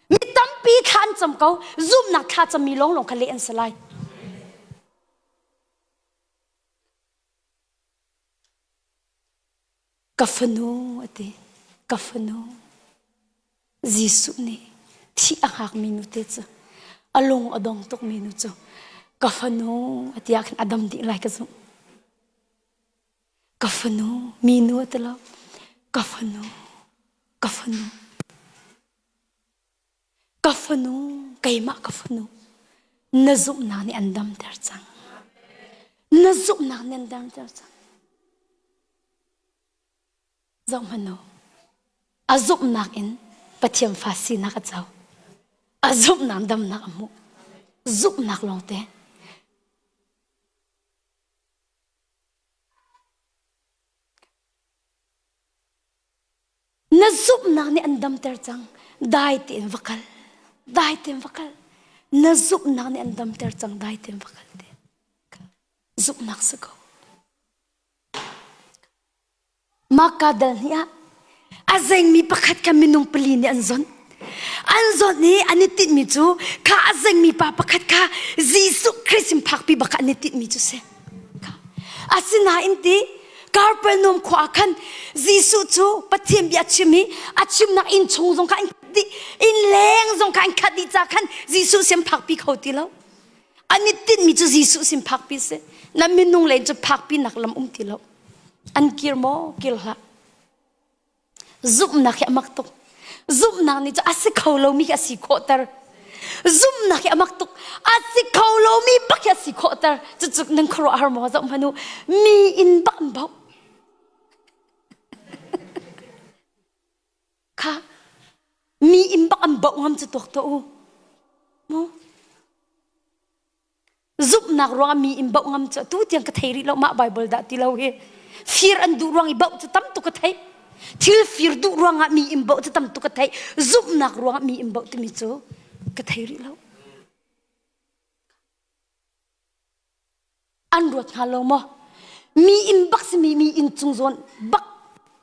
Mi tampi thla an cam ko, zumhnak thla cammi lawnglawng kha leh an si lai. Ka fanu a ti, ka fanu. Jesuh nih thih a hngakmi nu te cu a lung a dong tukmi nu cu ka fanu a ti ah khin a dam dih lai ka zumh. Ka fanu, minu a ti lo. Ka fanu, ka fanu. Ka fanu, keimah ka fanu, na zumhnak nih an damter cang. Na zumhnak nih an damter cang. Zohhmanh u, a zumhnak in Pathian fa sinak a co. A zumhnak damnak a hmuh. Zumhnak lawngte. Na zumhnak nih an damter cang. Dai tein va kal. Dai tein va kal. Na zumhnak nih an damter cang. Dai tein va kal te. Zumhnak si ko. Maka dal hnih ah a zengmi pakhat kha minung pali nih an zonh. An zonh i an i tinhmi cu kha a zengmi pa pakhat kha Jesuh Christ in phakpi bak an i tinhmi cu si. Asinain ti Karpernaum khua ah khan Jesuh cu Pathian bia a chim i a chimnak inn chung zong kha an khat dih, inn leng zong kha an khat dih ca khan Jesuh sin phakpi kho ti lo. An i tinhmi cu Jesuh sin phakpi si. Na minung len cu phakpi nak lam um ti lo. An kir maw? Kir hlah. Zumhnak hi a mak tuk. Zumhnak nih cu a si kho lomi khi a si khawhter. Zumhnak hi a mak tuk. A si kho lomi bak hi a si khawhter. Cucu nan khuaruahhar maw zoh hmanh u. Mi inn bak an bauh. Kha mi inn bak an bauh ngam cu tuak tuah u. Mu? Zumhnak ruangah mi in bauh ngam cu atu tiang ka thei rih lo mah Bible dah ti lo hi. Fir an duh ruang i bauh cu tam tuk ka theih. Thil fir duh ruangah mi in bauh cu tam tuk ka theih. Zumhnak ruangah mi in bauh timi cu ka thei rih lo. An ruat hnga lo maw? Mi inn bak simi mi inn cung zawn bak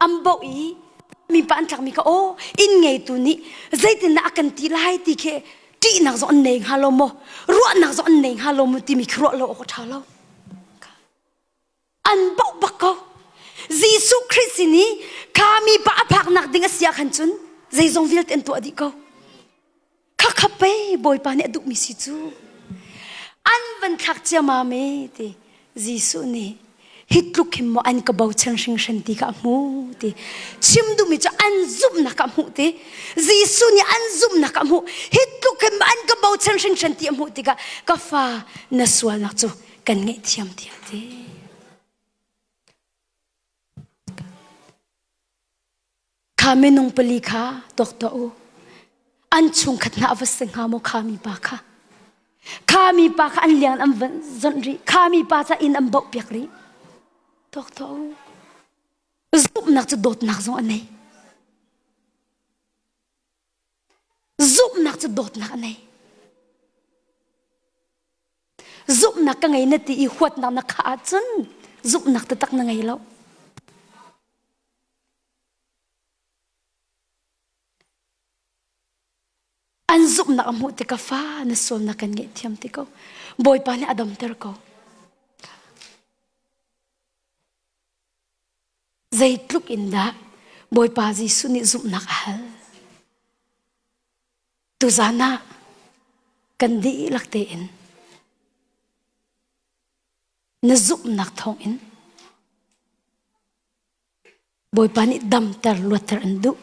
an bauh i mi pa an tlakmi kha aw inn ngeitu nih zeitindah a kan ti lai ti khi ṭihnak zong an nei hnga lo maw ruahnak zong an nei hnga lo maw timi khi ruah lo awk a ṭha lo an bauh bak ko Jesuh Khrist sin i kha mi pa a phaknak ding a si ah khan cun zeizong vialte an tuah dih ko Khakha pei Bawipa nih a duhmi si cu. An van thlak ciamam e ti Jesuh nih hi tluk hin maw an ka bochan hringhran ti ka hmu ti chim duhmi cu an zumhnak ka hmuh ti Jesuh nih an zumhnak ka hmuh hi tluk hin maw an ka bochan hringhran ti a hmuh tikah ka fa na sualnak cu kan ngaihthiam tiah ti Kha minung pali kha tuak tuah u. An chungkhat hna a va si hnga maw kha mipa kha? Kha mipa kha an liang an van zonh rih. Kha mipa ca inn an bauh piak rih. Tuak tuah u. Zumhnak cu dawtnak zong a nei. Zumhnak cu dawtnak a nei. Zumhnak ka ngei na ti i huatnak na khah ahcun zumhnak taktak na ngei lo. An zumhnak a hmuh tikah fa na sualnak kan ngaihthiam ti ko. Bawipa nih a damter ko. Zeitluk in dah Bawipa Jesuh nih zumhnak a hal. Tuzan ah kan dihlak tein na zumhnak thawngin Bawipa nih damter luatter an duh.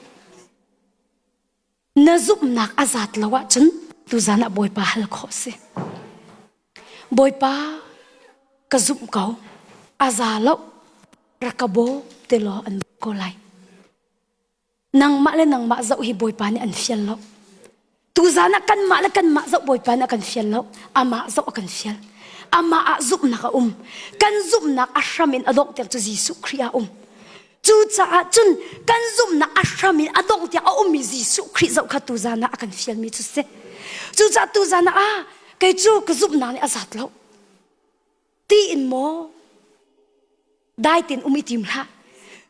Na zumhnak a zat lo ahcun tuzan ah Bawipa hal khawh si. Bawipa ka zumh ko a za lo rak ka bawm te law an ko lai. Nangmah le nangmah zoh hi Bawipa nih an fial lo. Tuzan ah kanmah le kanmah zoh Bawipa nih a kan fial lo. Amah zoh a kan fial. Amah ah zumhnak a um. Kan zumhnak a hram in a dongh tiang cu Jesuh Khrih ah um. Cucaah cun kan zumhnak a hram in a dongh tiang a ummi Jesuh Khrih zoh kha tuzan ah a kan fialmi cu si. Cucaah tuzan ah ah kei cu ka zumhnak nih a zat lo. Ti in maw? Dai tein um i tim hlah.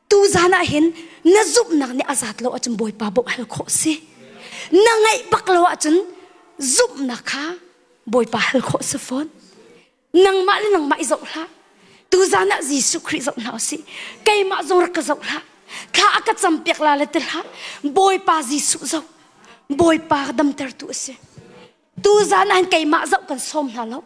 Tu zan ah hin na zumhnak nih a zat lo ahcun Bawipa bawmh hal khawh si. Na ngaih bak lo ahcun zumhnak kha Bawipa hal khawh si fawn. Nangmah le nangmah i zoh hlah. Tuzan ah Jesuh Khrih zoh hna usih. Keimah zong rak ka zoh hlah. Thla a ka campiak la le ti hlah. Bawipa Jesuh zoh. Bawipa damtertu a si. Tuzan ah keimah zoh kan sawm hna lo.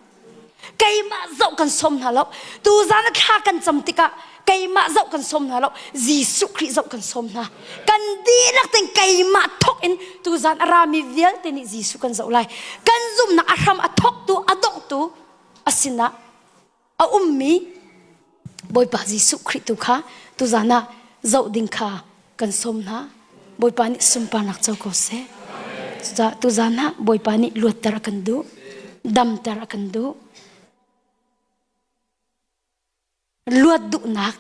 Keimah zoh kan sawm hna lo. Tuzan ah thla kan cam tikah keimah zoh kan sawm hna lo. Jesuh Khrih zoh kan sawm hna. Kan dihlak ten keimah thok in tuzan a rami vialte nih Jesuh kan zoh lai. Kan zumhnak a hram a thoktu a donghtu a sinah a ummi Bawipa Jesuh Khrih tu kha tuzan ah zoh ding kha kan sawm hna. Bawipa nih sunparnak co ko seh. Cucaah tuzan ah Bawipa nih luatter a kan duh, damter a kan duh. Luat duhnak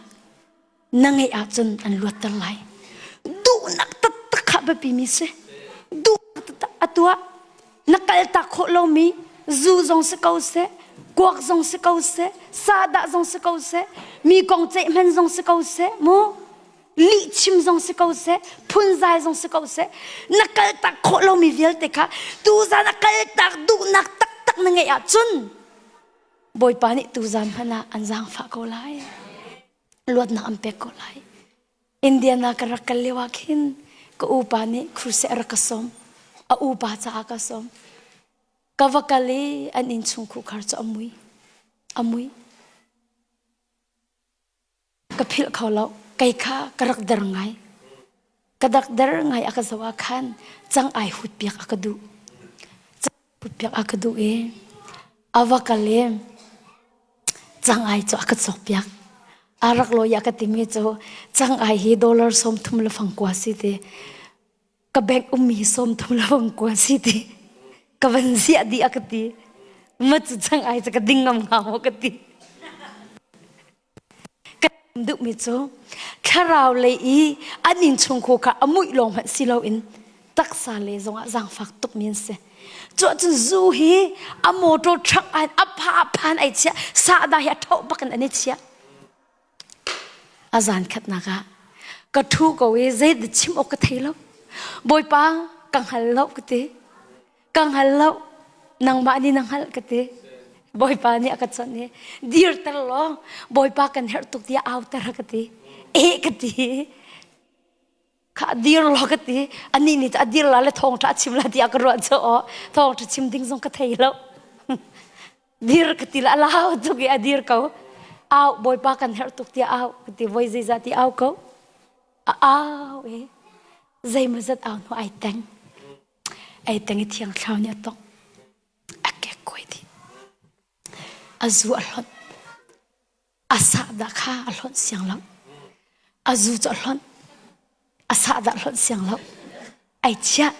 na ngeih ahcun an luatter lai. Duhnak taktak kha biapi mi si. Duhnak taktak atu ah na kaltak khawh lomi zu zong si ko seh, kuak zong si ko seh, sadah zong si ko seh, mi kong ceih hman zong si ko seh, mu lihchim zong si ko seh, phunzai zong si ko seh, na kaltak khawh lomi vialte kha tuzan a kaltak duhnak taktak na ngeih ahcun Bawipa nih tuzan hmanh ah an zaangfah ko lai. Luatnak an pek ko lai. Indiana ka rak kal lio ah khin ka upa nih crusade a rak ka sawm. A upa caah ka sawm. Ka va kal i an innchung khukhar cu a mui. A mui. Ka philh kho lo. Kei kha ka rak der ngai. Ka dak der ngai a ka zoh ah khan cang ai hut piak a ka duh. Cang hut piak a ka duh i a va kal i cang ai cu a ka cawk piak. A rak lawi a ka timi cu cang ai hi dollar 30 le fang kua si ti. Ka bank ummi hi 30 le fang kua si ti. Ka van ziah dih a ka ti. Ma cu cang ai cu ka ding ngam hnga maw ka ti. Ka duhmi cu thlarau lei i an innchungkhar kha a muih lawng hmanh si loin taksa lei zongah zaangfak tukmi an si. Cuahcun zu hi a motor truck ah a pha a phan ai chiah, sahdah hi a ṭhoh bak in an i chiah. A zan khatnak ah ka ṭhu ko i zeidah chim awk ka thei lo. Bawipa ka hngal lo ka ti. Ka hngal lo nangmah nih na hngalh ka ti bawipa nih a ka chawnh i dirter law bawipa kan herh tuk tiah auter ka ti eh ka ti kha dir law ka ti anih nih a dir la le thawngṭha a chim la tiah ka ruah cu aw thawngṭha chim ding zong ka thei lo dir ka ti la a lau tuk i a dir ko au bawipa kan herh tuk tiah au ka ti voi zeizah ti au ko a au i zeimawzat au hnu ai teng Ei teng i thiang thlarau nih a tongh. A kekkuai dih. A zu a hlonh. A sahdah kha a hlonh siang lo. A zu cu a hlonh. A sahdah hlonh siang lo. Ai chiah.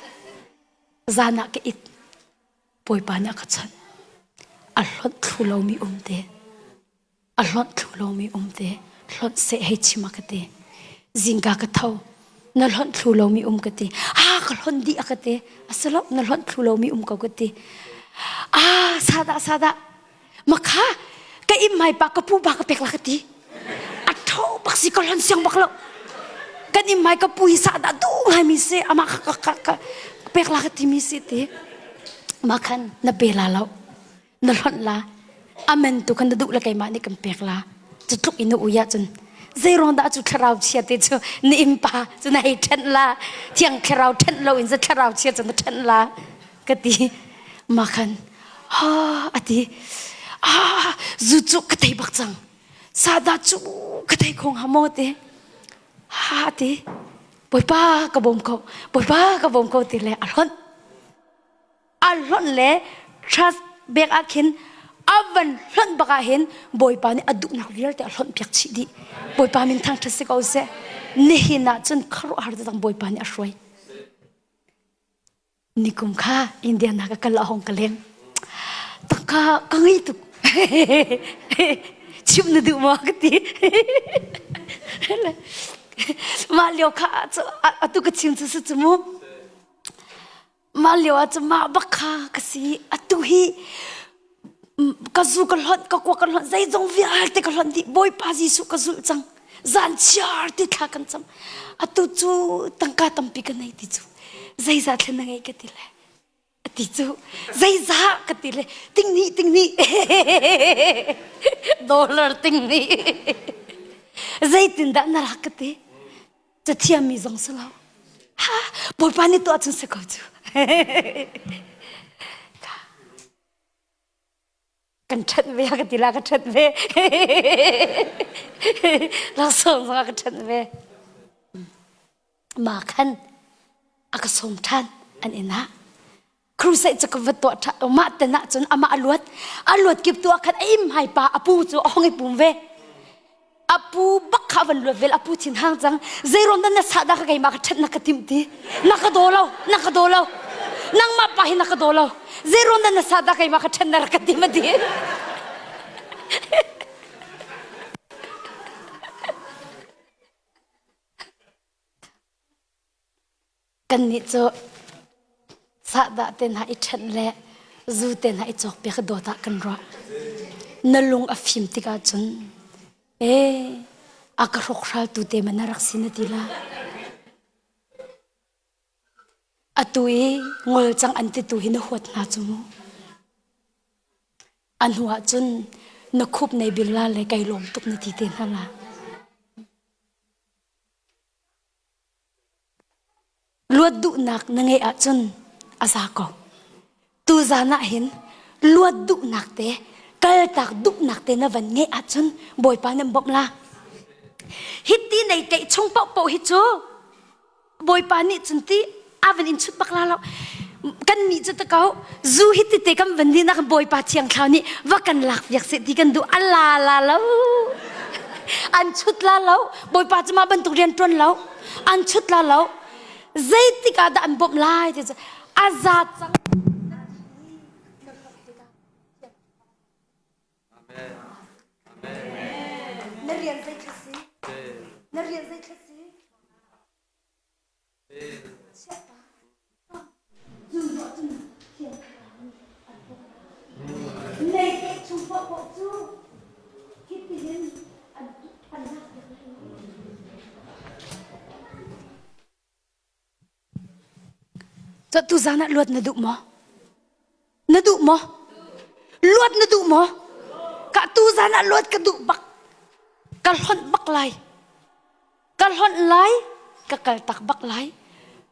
Zan ah ka it. Bawipa nih a ka chawnh. A hlonh thlu lomi um te. A hlonh thlu lomi um te hlonh seh hei chim a ka ti zingka ka tho na hlonh thlu lomi um ka ti ah ka hlonh dih a ka ti asilo na hlonh thlu lomi um ko ka ti ah sada sada makha ka im mai pa ka pu ba ka pek la ka ti a tho bak si ka hlonh siang bak lo kan im mai ka pu hi sada du ngai mi si ama ka ka ka pek la ka ti mi si ti ma khan na pe la lo na hlonh la amen tu khan na duh le keimah nih kan pek la cu tluk in na ui ahcun zeiruang dah cu thlarau chia te cu na innpa cu na hei ṭhenh la thiang thlarau ṭhenh lo in za thlarau chia cu na ṭhenh la ka ti ma khan ha ati ah zu cu ka thei bak cang sada cu ka thei kho hnga maw te ha ti bawipa ka bawm ko bawipa ka bawm ko ti le a hlonh a hlonh le trust bek ah khin a van hlonh bak ah hin bawipa nih a duhnak vialte a hlonh piak chih dih bawipa min thangṭhat si ko seh nihin ah cun khuaruahhar taktak bawipa nih a hruai nikum kha Indiana ka kal a hong ka leng tangka ka ngei tuk chim na duh maw ka ti mah lio kha atu ka chim cu si cu mu Mah lio ah cun mah bak kha ka si. Atu hi Ka zu ka hlonh, ka kuak ka hlonh, zeizong vialte ka hlonh dih. Bawipa Jesuh ka zulh cang. Zan chiar ti thla kan cam. Atu cu tangka tampi ka nei ti cu. Zeizah thlen na ngei ka ti le. Ati cu zeizah ka ti le tingni tingni dollar tingni zeitindah na rak ka ti cathiammi zong si lo ha bawipa nih tuah cun si ko cu kan ṭhat ve ka ti la ka ṭhat ve laksawng zong a ka ṭhat ve ma khan a ka sawm ṭhan an inn ah crusade cu ka va tuah ṭhan mah ten ah cun amah a luat a luat kip tu ah khan a im hai pa a pu cu a hong i pum ve a pu bak kha van luat vel a pu thin hang cang zeiron dan na sah dah ka keimah ka ṭhat na ka timh ti na ka daw lo na ka daw lo nangmah pa hi na ka daw lo zeiron dan na sah dah keimah ka ṭhat na rak ka tim a ti Kannih cu sahdah te hna i ṭhenh le zu te hna i cawkpiak dawt ah kan ruah. Na lung a fim tikah cun ee a ka hrawkhraltu te ma na rak si na ti la. Atu i ngol cang an titu hi na huat hna cu mu. A hnu ah cun na khup nei bil la le kai lawm tuk na ti te hna la. Luat duhnak na ngeih ahcun a za ko. Tuzan ah hin luat duhnak te, kaltak duhnak te na van ngeih ahcun Bawipa nan bawmh la. Hiti nei tleih chung paohpaoh hi cu Bawipa nih cun ti a van in chut bak la lo. Kan nih cu ta ko zu hi tete kan van ni nak Bawipa thiang thlau nih va kan lak piak seh ti kan duh a la la lo. An chut la lo. Bawipa cu mah bantuk rian ṭuan lo. An chut la lo. Zeitik ah dah an bawmh lai ti cu a za cang. Na rian zei thla si? Na rian zei thla si? Nei te chung paohpaoh cu hitihin an an lak piak lai. Cu tuzan ah luat na duh maw? Na duh maw? Luat na duh maw? Ka tuzan ah luat ka duh bak. Ka hlonh bak lai. Ka hlonh lai, ka kal tak bak lai.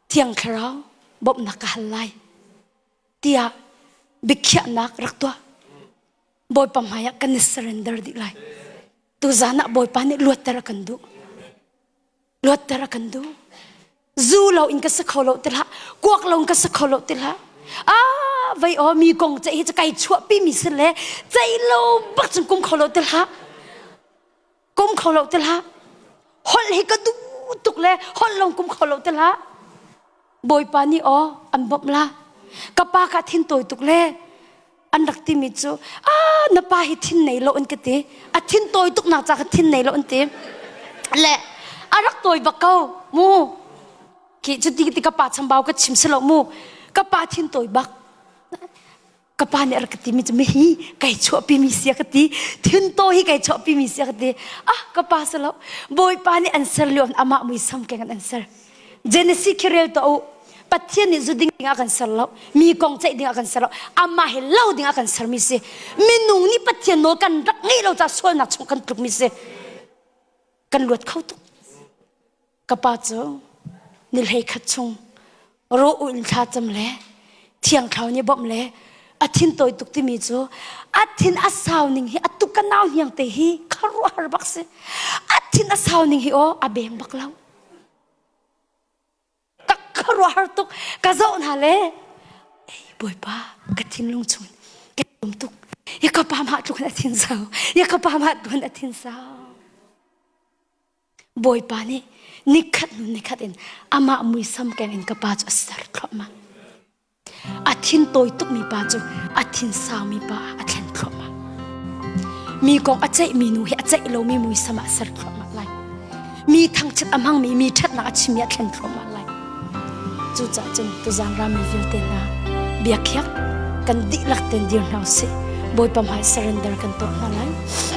Thiang Thlarau bawmhnak ka hal lai. Tiah biakhiahnak rak tuah. Bawipa hmaiah kan i surrender dih lai. Tuzan ah Bawipa nih luatter a kan duh. Luatter a kan duh. Zu lo in ka si kho lo ti hlah. Kuak lo in ka si kho lo ti hlah. Ah, vei aw mi kong ceih hi cu kai chuahpi mi si le ceih lo bak cun kum kho lo ti hlah. Kum kho lo ti hlah. Holh hi ka duh tuk le holh lawng kum kho lo ti hlah. Bawipa nih aw an bawmh la. Ka pa ka thin tawi tuk le an rak timi cu ah na pa hi thin nei lo an ka ti. A thin tawi tuk nak ca ka thin nei lo an ti. Le a rak tawi bak ko mu. Khi cu ti ti ka pa chambau ka chim si lo mu. Ka pa thin tawi bak. Ka pa nih a rak ka timi cu mihi kai chuahpi mi si a ka ti thintaw hi kai chuahpi mi si a ka ti ah ka pa si lo bawipa nih an ser lio amah muisam keng an ser Genesis khi rel to u Pathian nih zu ding ah kan ser lo mi kong ceih ding ah kan ser lo amah he lo ding ah kan ser mi si minung nih Pathian nawl kan rak ngeih lo ca sualnak chung kan tluk mi si kan luat kho tuk Ka pa cu ni 11 chung rawh in thlacam le thiang thlarau nih bawmh le a thin tawi tuk timi cu a thin a sau ning hi a tuk ka nau hniang te hi khuaruahhar bak si a thin a sau ning hi aw a beng bak lo ka khuaruahhar tuk ka zoh hna le ei bawipa ka thinlung chung ka um tuk ya ka pa mah tluk in a thin sau ya ka pa mah tluk in a thin sau Bawipa nih nikhat hnu nikhat in amah muisam keng in ka pa cu a ser thluahmah. A thin tawi tukmi pa cu a thin saumi pa ah a thlen thluahmah. Mi kong a ceihmi nu hi a ceih lomi muisam ah a ser thluahmah lai. Mi thangchiat a hmangmi mi ṭhatnak a chimmi a thlen thluahmah lai. Cucaah cun tuzaan rami vialte hna biakhiak kan dihlak tein dir hna usih. Bawipa hmai surrender kan tuah hna lai.